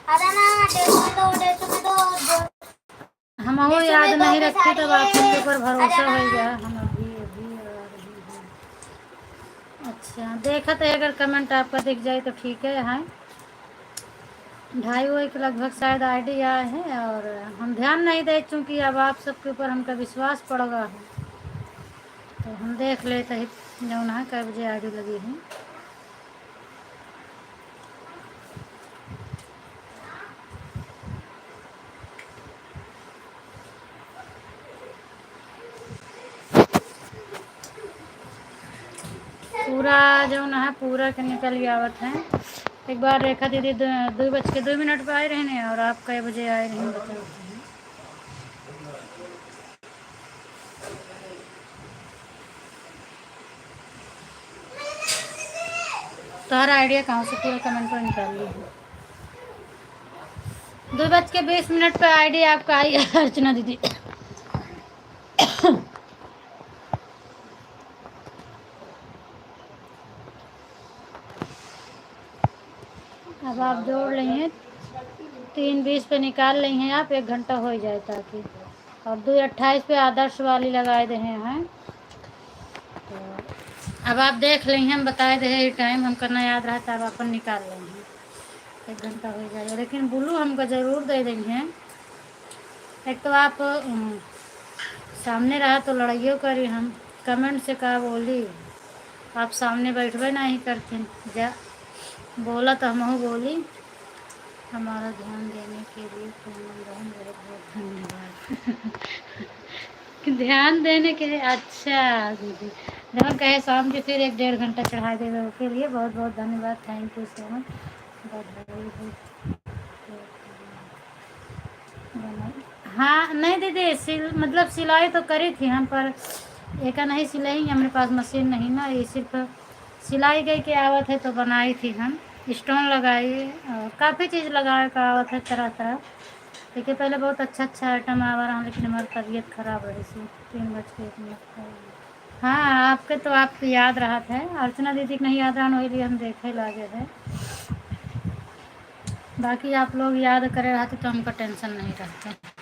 आ जाना, डेढ़ सौ में दो, डेढ़ सौ में दो, दो। हम वो डेढ़ सौ याद में दो नहीं के रखते, साड़ी तब आप है। उनके ऊपर भरोसा आ जाना। हो गया। हम अभी, अभी आ रही हैं। अच्छा, देखत है, अगर कमेंट आपका दिख जाए तो ठीक है, हैं। ढाई वही के लगभग शायद आईडी आए हैं और हम ध्यान नहीं दे, चूँकि अब आप सबके ऊपर हमका विश्वास पड़ गया है, तो हम देख लेते हैं जौन है कै बजे आईडी लगी है। पूरा जौन है, पूरा के निकल आवत है। एक बार रेखा दीदी दो, दो बज के दो मिनट पे आए रहे ने, और आप कै बजे आए रहे, बताओ। तोहरा आइडिया कहाँ से पूरा कमेंट पर निकाल ली? दो बज के बीस मिनट पे आईडी आपका आई है, अर्चना दीदी। अब आप जोड़ लेंगे, तीन बीस पे निकाल लेंगे आप, एक घंटा हो ही जाए ताकि। और दो अट्ठाईस पे आदर्श वाली लगाए दे हैं। तो अब आप देख लेंगे, हम बताए दे हैं टाइम, हमका ना याद रहा, तब अपन निकाल लेंगे, एक घंटा हो जाएगा। लेकिन ब्लू हमका जरूर दे देंगे। एक तो आप, उम, सामने रहा तो लड़ाइयो करी हम, कमेंट से का बोली, आप सामने बैठबे नहीं करथिन, जा बोला तो हमहू बोली। हमारा ध्यान देने के लिए कोमल बहन बहुत बहुत धन्यवाद। ध्यान देने के लिए, अच्छा दीदी, जब कहे शाम के फिर एक डेढ़ घंटा चढ़ा देवे, ओके लिए बहुत बहुत धन्यवाद, thank you so much। बधाई हो। बना-, हाँ, नहीं दीदी, सिल-, मतलब सिलाई तो करी थी हम, पर एका नहीं सिलाई, हमरे पास मशीन नहीं ना, ये सिर्फ सिलाई गई के आवत है तो बनाई थी हम, स्टोन लगाई और काफ़ी चीज़ लगावे का आवत है तरह तरह। देखिए पहले बहुत अच्छा अच्छा आइटम आवा रहा, लेकिन हमारी तबीयत खराब रही थी, तीन बज के एक मिनट। हाँ, आपके तो आपके याद रहत है, अर्चना दीदी के नहीं याद रहन, वही लिए हम देखे लागे है। बाकी आप लोग याद करे रहते तो हमका टेंशन नहीं रहते।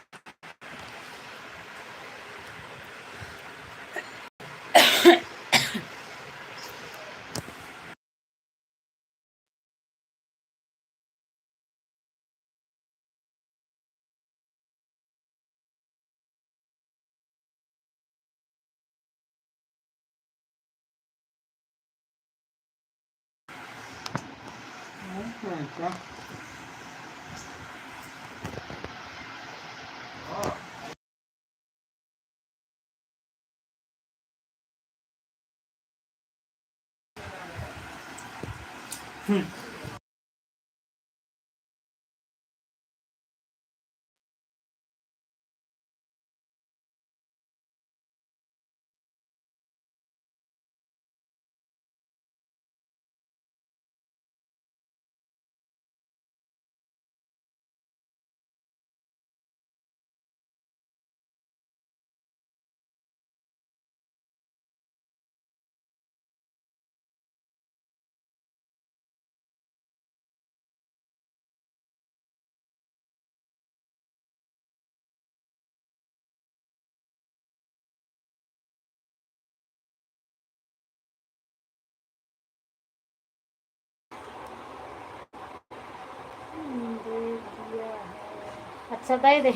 सताई दे।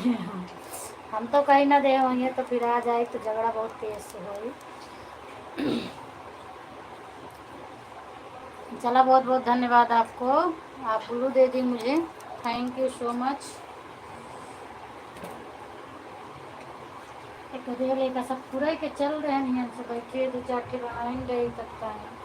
हम तो कहीं ना दे होइए, तो फिर आ जाए तो झगड़ा बहुत तेज से होई। चला, बहुत बहुत धन्यवाद आपको, आप glue दे दी मुझे, thank you so much। एक तो देख लेका सब पूरा के चल रहे हैं, नियम से बैठे दो चार ठे बनाएंगे ही तक का है।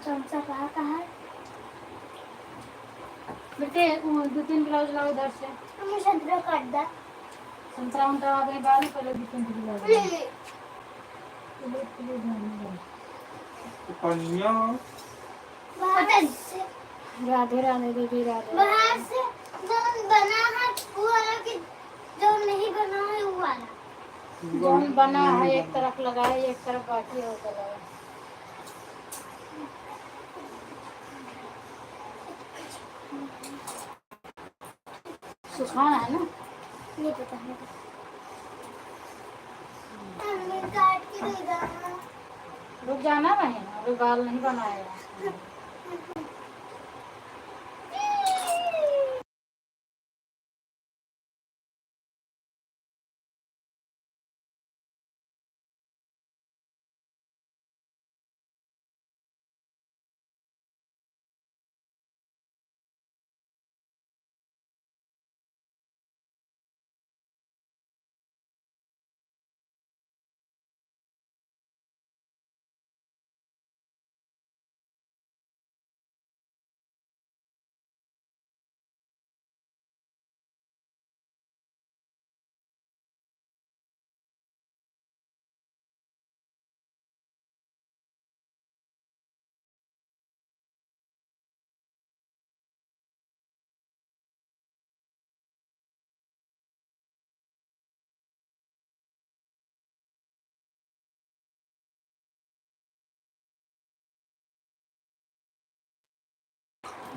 चमचा कहाँ का है? बेटे, वो दो तीन ब्लाउज लाओ इधर से। मम्मी, संतरा काट दा। संतरा उंतरा आ गई बाद में, पहले दो तीन ब्लाउज लाओ। ले, ले। चलो, चलो, जाने दो। तो पनिया। बाहर से। राधे राधे दीदी, राधे। बाहर से जौन बना है, वो वाला कि जौन नहीं बना है, वो वाला। जौन बना है, एक तरफ लगा है, एक तरफ बाकी हो गया है। सुखाना है ना? ये पता है। मम्मी काट के दे देना। रुक जाना बहन, अभी बाल नहीं बनाया।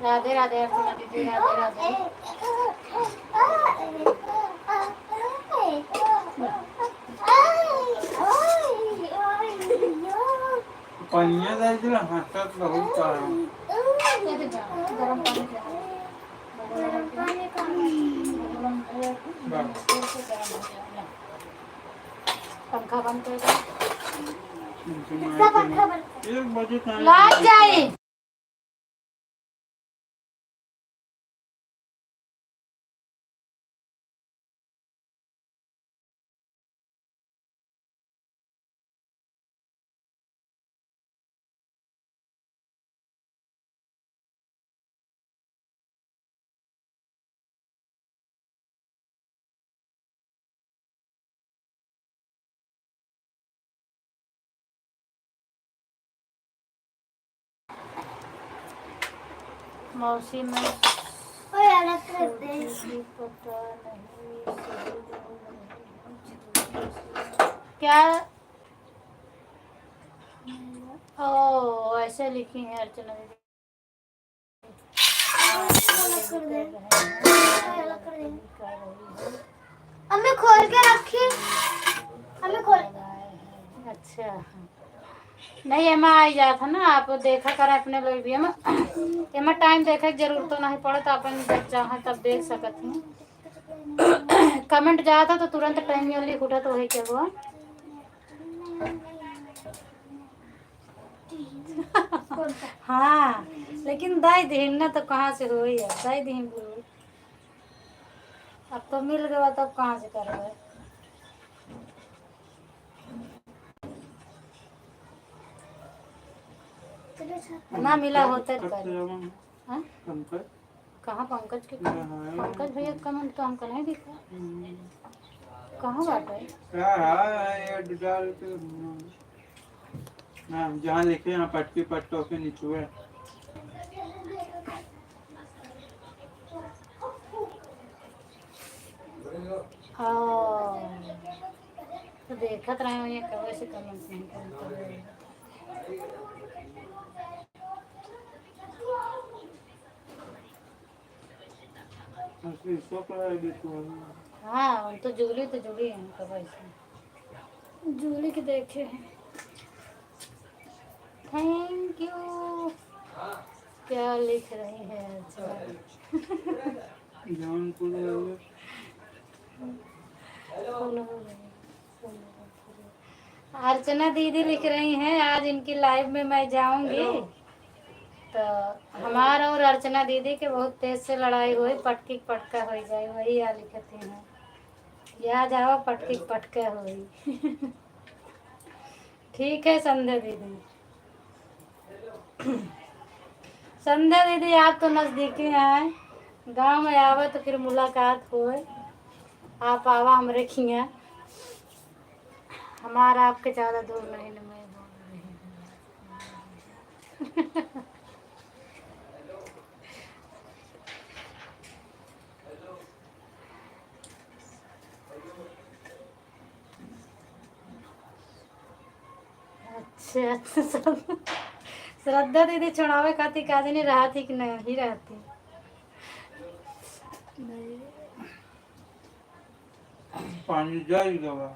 राधे राधे अर्चना दीदी, राधे राधे। पनिया दे दिला, हंसत बहुत सारा। गरम पानी पिया। गरम पानी का। बस। पंखा बंद कर दे। इसका पंखा बंद कर। एक बजे का लाग जाए। मौसी में ओए, अलग कर दे। सूजी की पता नहीं, क्या? ओ, ऐसे लिखी है अर्चना दीदी। अलग कर दे। अलग कर दे। अम्मी खोल के रखी। अम्मी खोल। अच्छा। नहीं, एमा आई जात है ना, आप देखा करें अपने लोग भी। एमा, एमा टाइम देखे के जरूरत तो नहीं पड़त, अपन जब चाहें तब देख सकत हैं। कमेंट जाता तो तुरंत टाइम लिख उठा तो वही क्या हुआ। हाँ, लेकिन दाई दिहिन ना तो कहाँ से होई है? दाई दिहिन बोल। अब तो मिल गवा तब कहाँ से करबे? ना मिला होते तो कर। हाँ? पंकज। कहाँ पंकज के? हाँ, हाँ, पंकज भैया का कमेंट तो हमका नहीं दिखा। हम्म। कहाँ बाटे? हाँ, हाँ, ये डाल के, हम्म। हाँ, जहाँ लिखे हैं पट्टी पट्टों के निचुए। हाँ। तो देखत रहे हो ये कब से कमेंट नहीं करते। हाँ, हम तो जुगली तो जुड़ी हैं, तो वैसे जुगली के देखे हैं। Thank you। क्या लिख रही है अर्चना? जौनपुर में। अर्चना दीदी लिख रही हैं, आज इनकी live में मैं जाऊंगी। तो हमार और अर्चना दीदी के बहुत तेज से लड़ाई हुई, पटकी पटका हो जाए, वही या लिखती हैं, या जाओ पटकी पटका हुई। ठीक है संध्या दीदी। संध्या दीदी, आप तो नजदीकी हैं, गाँव में आवा तो फिर मुलाकात होए, आप आवा हमरे खिया। हमारा आपके ज्यादा दूर नहीं न, मैं बोल रही हूँ। अच्छा, अच्छा, श्रद्धा, श्रद्धा दीदी छोड़ावे खातिर का जानी रहती कि नहीं रहती। नहीं। पानी जाई गवा।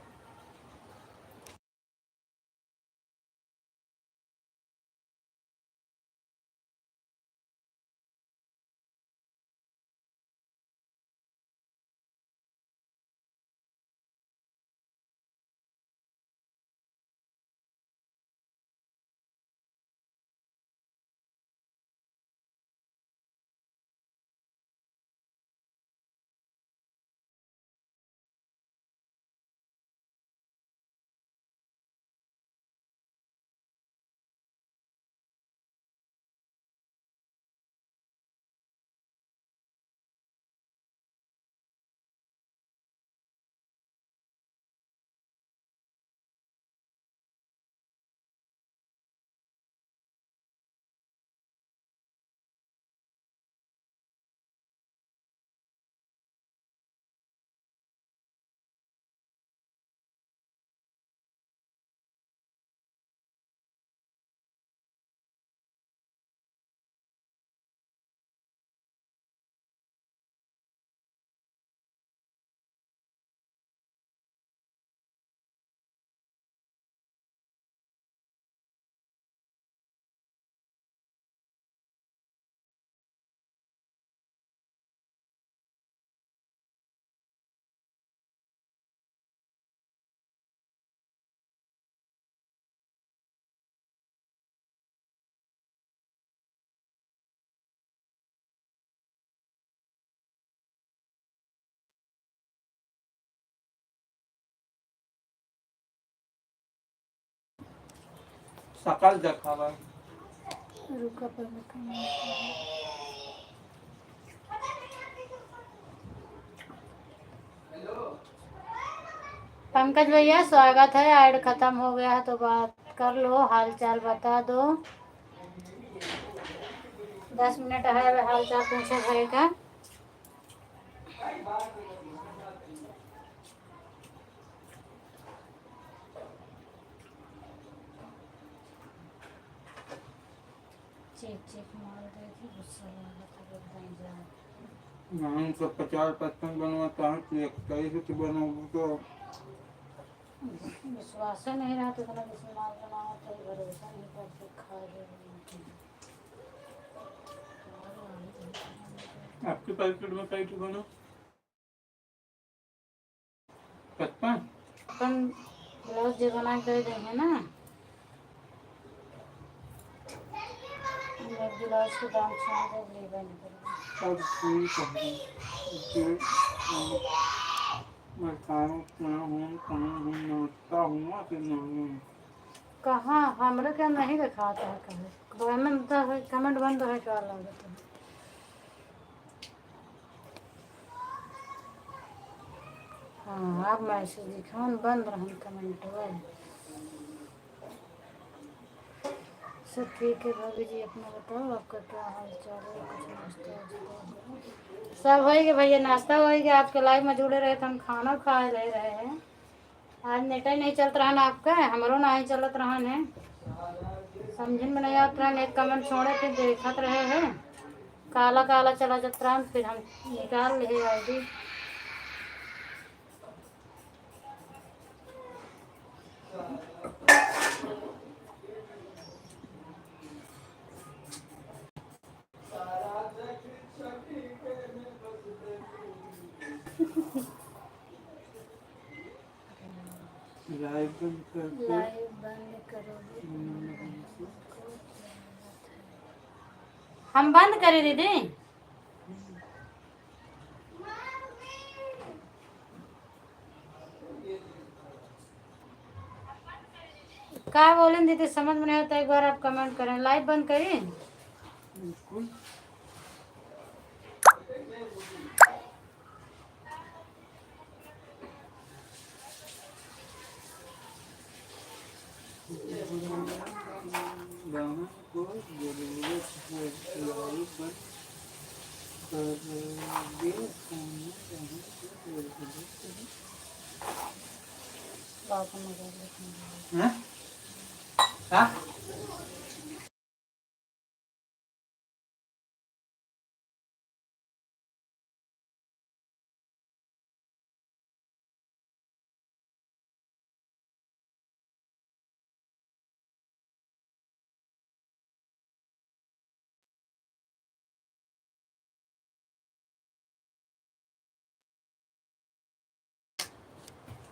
सकाल देखावा। रुका, पहले comment। पंकज भैया, स्वागत है। Ad खत्म हो गया है तो बात कर लो, हाल चाल बता दो। दस मिनट है, अब हाल चाल पूछे भरे का। चेक, चेक माल दे के गुस्सा लागत है, एकदम जान। नाम से पचास पचपन बनवाता है, तो इकतीस तो बनोगे तो। विश्वास नहीं रहा तो इतना बेसी माल बनावत है, भरोसा नहीं करते, खा ले। आपके पैकेट में कई ठो बना? पचपन? अपन ब्लाउज जे बना के दे देंगे ना, हम लोग ब्लाउज के दाम छोड़ दे, लेबे नहीं करेंगे। सब ठीक है। जे, अ, मैं काम, काम हूँ, काम हूँ, नाचता हूँ, फिर नहीं। कहाँ? हमरे के नहीं दिखाता है कहीं। Comment तो है, comment बंद है, क्या लागत है? हाँ, अब message दिखावन बंद रहन comment बा। सब ठीक है भाभी जी, अपना बताओ, आपका क्या हाल चाल है? कुछ नाश्ता वास्ता हो गया? सब होई गया भैया, नाश्ता होई गया। आपके live में जुड़े रहे तो हम खाना खा ले रहे हैं। आज नेटे नहीं चलत रहन आपका, हमरो नहीं चलत रहन है, समझिन में नहीं आवत रहन। एक comment छोड़े थे, देखत रहे हैं, काला काला चला जात रहन, फिर हम निकाल ले आई डी। लाइव बंद कर दे। लाइव बंद करो। हम बंद करी दीदी। का बोलें दीदी, समझ में नहीं होता, एक बार आप कमेंट करें। लाइव बंद करी। बिल्कुल। बहन को जरूरत है, लाइव बंद कर दे, बहन को जरूरत है। हाँ? हाँ?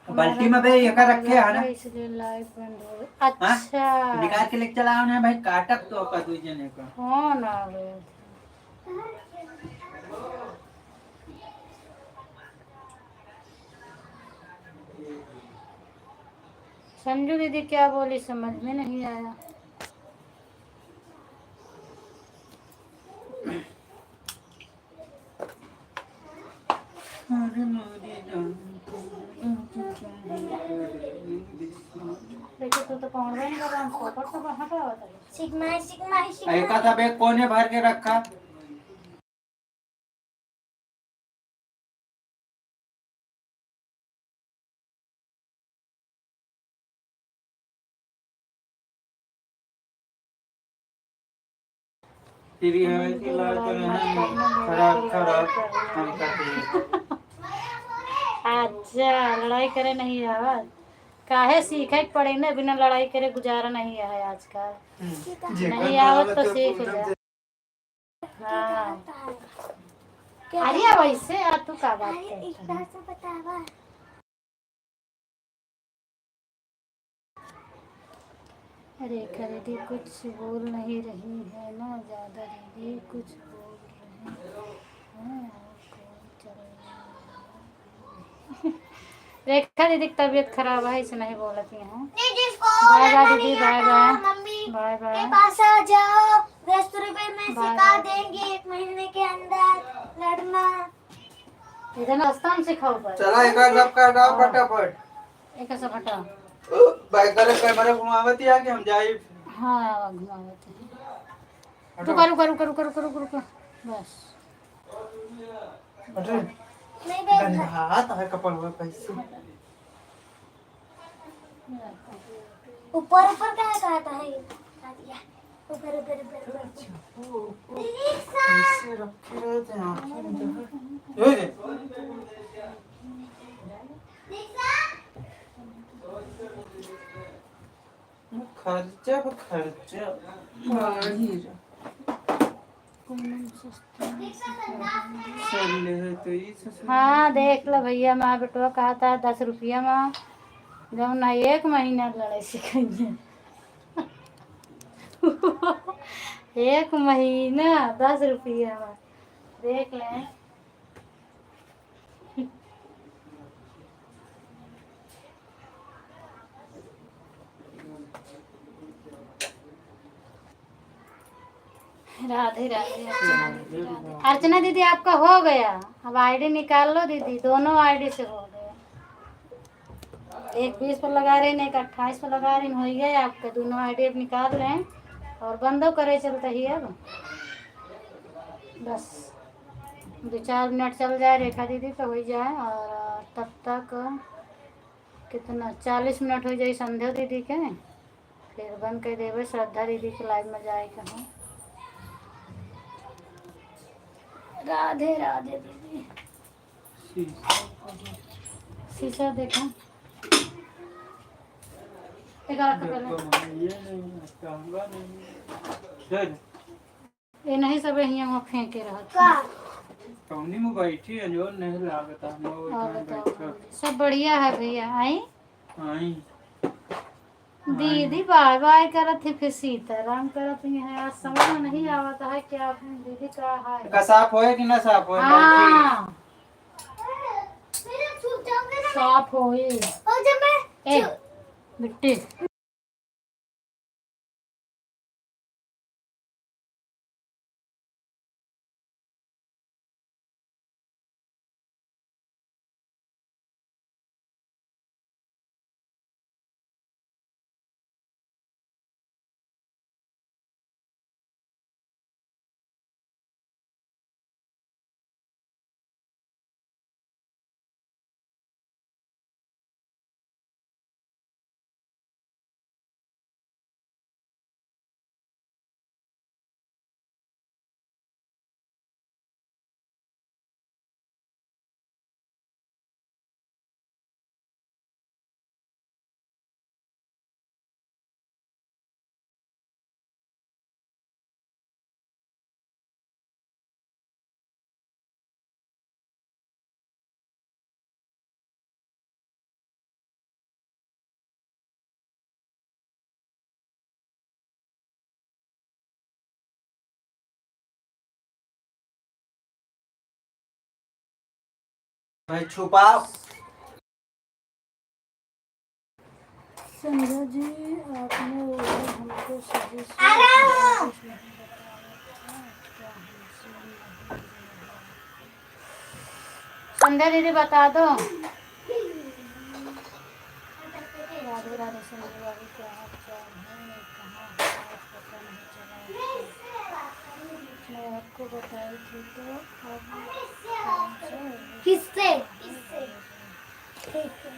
बाल्टी में बे एका रखे है ना? इसलिए लाइव बंद हो गई। हाँ? अच्छा। निकाल के लेके चला आओ ना भाई, काटब तो आपका दो जने का। कौन आ गया? संजू दीदी क्या बोली, समझ में नहीं आया। अरे मोरी जान, देखो, तू तो पहुंच गई ना, हम सोकर तो कहाँ पे आवत है? Sigma, sigma, sigma. एका सब एक कोने भर के रखा। फिर ये है कि लाल तो नहीं, खराब, खराब, हम करते हैं। अच्छा, लड़ाई करे नहीं आवत। काहे सीखे के पड़े ना, बिना लड़ाई करे गुजारा नहीं है आजकल। हम्म। नहीं आवत तो सीख जा। हाँ। अरे, वैसे आ, तू का बात करत है? अरे, रेखा दीदी कुछ बोल नहीं रही है ना, ज्यादा दीदी कुछ बोल रहे हैं और कॉल चल रही है। रेखा दीदी की तबीयत खराब है, इससे नहीं बोलती हैं। बाय बाय दीदी, bye bye. Mummy bye bye. के पास आ जाओ, दस रुपए में बाय सिखा बाय। देंगे एक महीने के अंदर लड़ना। इधर रास्ता में सिखाओ भाई। चला, एक आध सबका हटाओ हाँ। फटाफट। एक ऐसा हटाओ। भाई, करे कैमरा घुमावती है कि हम जाई? हाँ, घुमावती है। हटो। रुका, रुका, रुका। बस। अरे, नहीं, नहीं, गंधात है कपड़वा कैसे? ऊपर, ऊपर का है, का है? ऊपर, ऊपर, ऊपर, ऊपर। अच्छा, वो, वो दीदी, सा- ऐसे रखे रहते हैं, आँखें में देखो। ये दे। दीदी, सा- खर्चा पे खर्चा, गाड़ी रे। चल ले है तो ई ससुर। हाँ, देख लो भैया, हमार बेटवा कहत है दस रुपया मा जौन ना एक महीना लड़ाई सिखाइए। एक महीना दस रुपया मा, देख लें। राधे राधे, अर्चना दीदी, राधे। अर्चना दीदी, आपका हो गया, अब आईडी निकाल लो दीदी, दोनों आईडी से हो गया। एक बीस पर लगा रही, एक अट्ठाईस पर लगा रही, हो गया आपका, दोनों आईडी अब निकाल लें और बंदो करे चलते ही अब बस। दो चार मिनट चल जाए रेखा दीदी तो हो जाए। और तब तक कितना, चालीस मिनट हो जाए संध्या दीदी के, फिर बंद कर देवे श्रद्धा दीदी के लाइव में जाए के हम। राधे राधे दीदी। शीशा देखो। एक आंख पहले। देखो, ये नहीं, कहूँगा नहीं। चल। ये नहीं सब हियाँ वहाँ फेंके रहत। का? कौनी में बैठी है जो नहीं लागता, हम लोग और इधर बताओ, बैठ कर। सब बढ़िया है भैया, आई? आई। दीदी बाय बाय करत ही, फिर सीताराम करत ही है। आज समझ में नहीं आवत है क्या दीदी का है। का साफ होए कि ना साफ होए? हाँ। साफ होए। ए, बिट्टी। भाई छुपा। संध्या जी, आपने वो हमको सही से नहीं बताया था, क्या हमसे नहीं हो रहा है? संध्या दीदी, बता दो। राधे राधे संध्या भाभी, क्या हाल चाल है? कहाँ हो? आज पता नहीं चला। मैं आपको बताई थी तो आप किससे? किससे? ठीक है।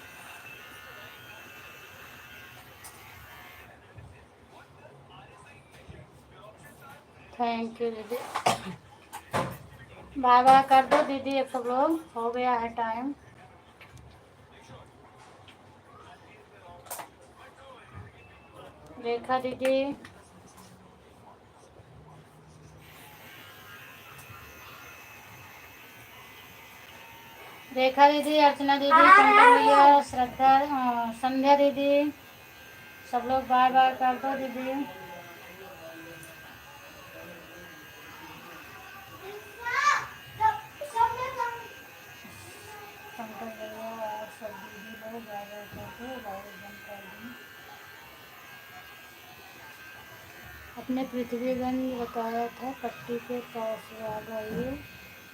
Thank you दीदी। बाय बाय कर दो दीदी, अब सब लोग, हो गया है time। रेखा दीदी, रेखा दीदी, अर्चना दीदी, पंकज भैया, श्रद्धा, अ, संध्या दीदी, सब लोग बाय बाय कर दो दीदी। पंकज भैया और सब दीदी लोग बाय बाय कर दो, बाय बाय कर दो। अपने पृथ्वीगंज बताया था, पट्टी के पास वाला ये,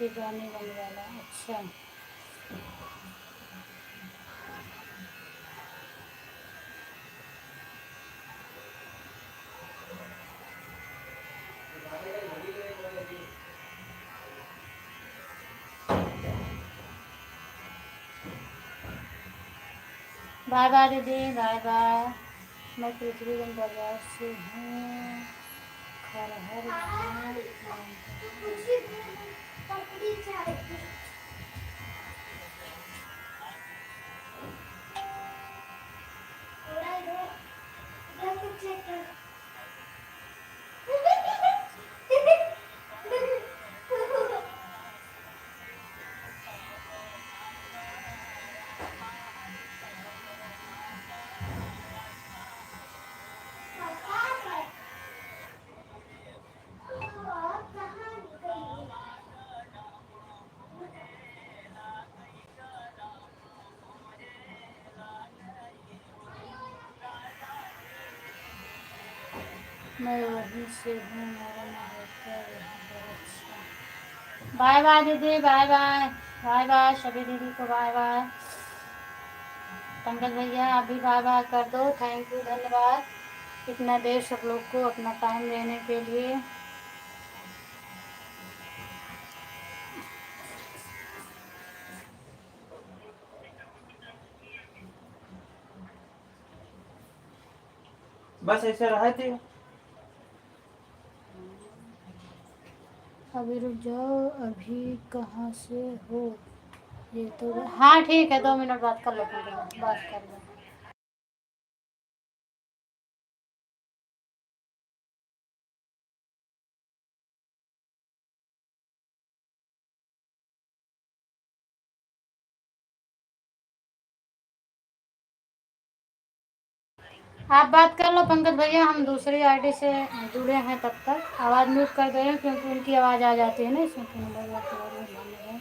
ये रानीगंज वाला। अच्छा। बाय बाय दीदी, बाय बाय। मैं पृथ्वीगंज बाजार से हूँ, खरहर गाँव। मैं वहीं से हूँ, मेरा महोत्सव यहाँ पर। अच्छा, बाय बाय दीदी, बाय बाय, बाय बाय सभी दीदी को, बाय बाय। पंकज भैया, आप भी बाय बाय कर दो। Thank you, धन्यवाद इतना देर सब लोग को अपना time देने के लिए। बस ऐसे रहे थे। रुक जाओ, अभी कहाँ से हो? ये तो, हाँ, ठीक है, दो मिनट बात कर लो, पंकज, बात कर लो। आप बात कर लो पंकज भैया, हम दूसरी आईडी से जुड़े हैं, तब तक आवाज़ म्यूट कर दे रहे हैं क्योंकि उनकी आवाज़ आ जाती है ना इसमें, तो नंबर वगैरह बंद है।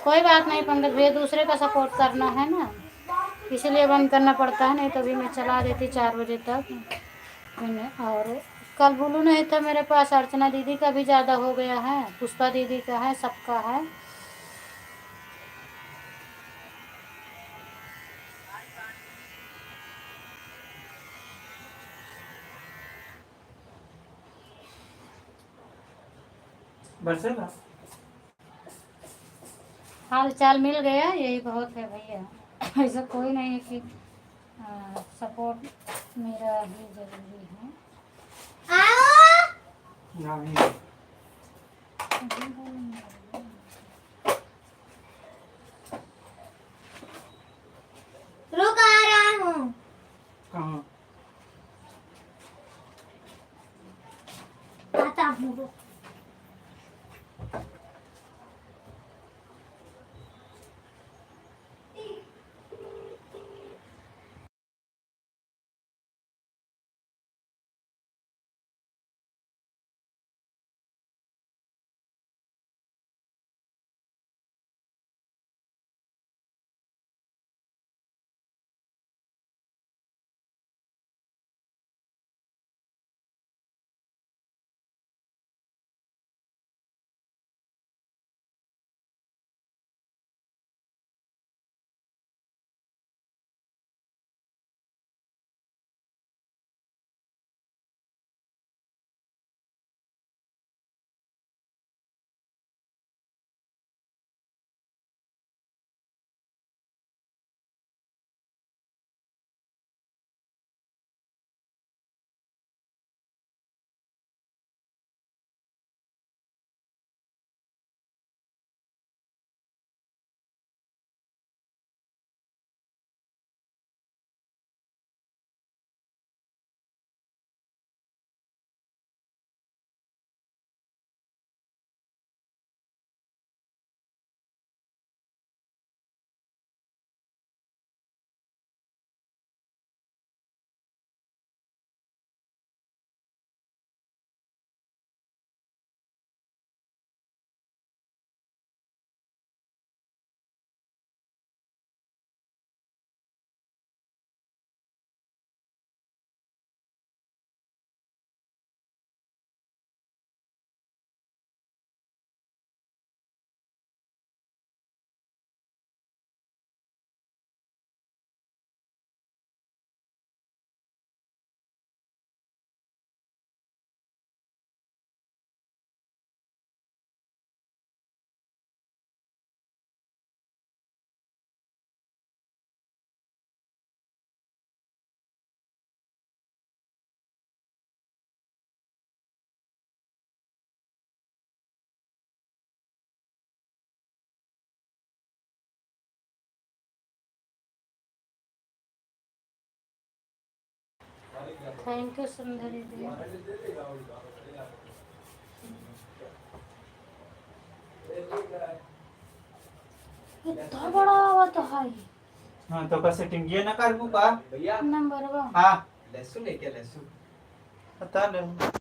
कोई बात नहीं पंकज भैया, दूसरे का सपोर्ट करना है ना, इसीलिए बंद करना पड़ता है, नहीं तो अभी मैं चला देती चार बजे तक। और कल ब्लू नहीं था मेरे पास, अर्चना दीदी का भी ज़्यादा हो गया है, पुष्पा दीदी का है, सबका है। बरसेला। हाल चाल मिल गया, यही बहुत है भैया। ऐसा कोई नहीं है कि, आ, सपोर्ट मेरा ही जरूरी है। आओ। नहीं। रुक, आ रहा हूँ। कहाँ? आता हूँ, रुक। Thank you सुंदरी दी। इतना बड़ा आवा तो है। हाँ, तो का सेटिंग ये ना करबू का? भैया। Number one. हाँ। लहसुन है क्या, लहसुन? पता नहीं।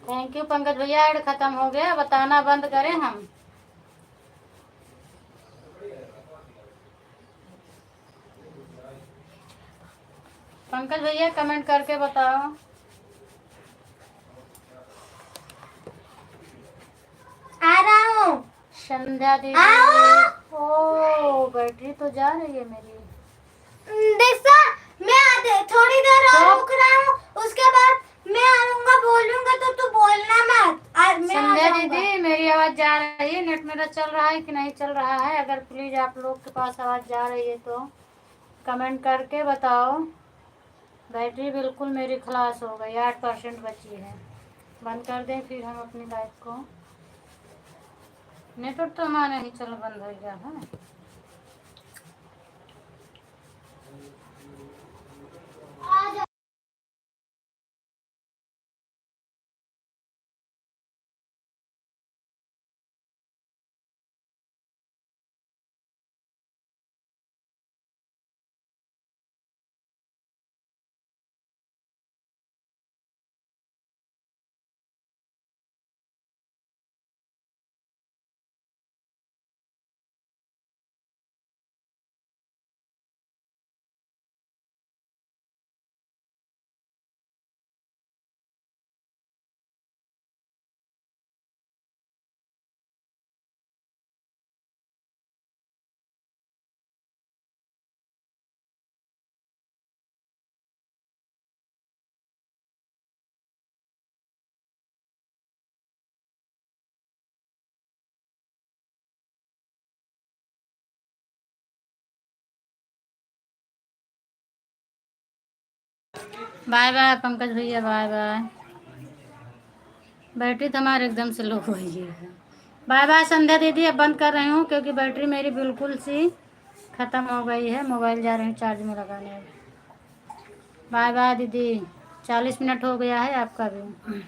Thank you पंकज भैया, ऐड खत्म हो गया, बताना बंद करें हम। पंकज भैया, कमेंट करके बताओ। आ रहा हूँ। संध्या दीदी। आओ। ओ, बैटरी तो जा रही है मेरी। देखा, मैं आधे, थोड़ी देर और तो रुक रहा हूँ, उसके बाद मैं आऊंगा, बोलूंगा तो तू बोलना मत। आ, मैं आ संध्या जाऊंगा। दीदी, मेरी आवाज जा रही है? नेट मेरा चल रहा है कि नहीं चल रहा है? अगर प्लीज आप लोग के पास आवाज जा रही है तो कमेंट करके बताओ। बैटरी बिल्कुल मेरी खलास हो गई, आठ परसेंट बची है। बंद कर दें फिर हम अपनी लाइव को। नेटवर्क तो हमारा नहीं चल, बंद हो गया है। बाय बाय पंकज भैया, बाय बाय। बैटरी तो हमारे एकदम से लो हो गई है। बाय बाय संध्या दीदी, अब बंद कर रही हूँ क्योंकि बैटरी मेरी बिल्कुल सी खत्म हो गई है। मोबाइल जा रही हूँ चार्ज में लगाने। बाय बाय दीदी, चालीस मिनट हो गया है आपका भी।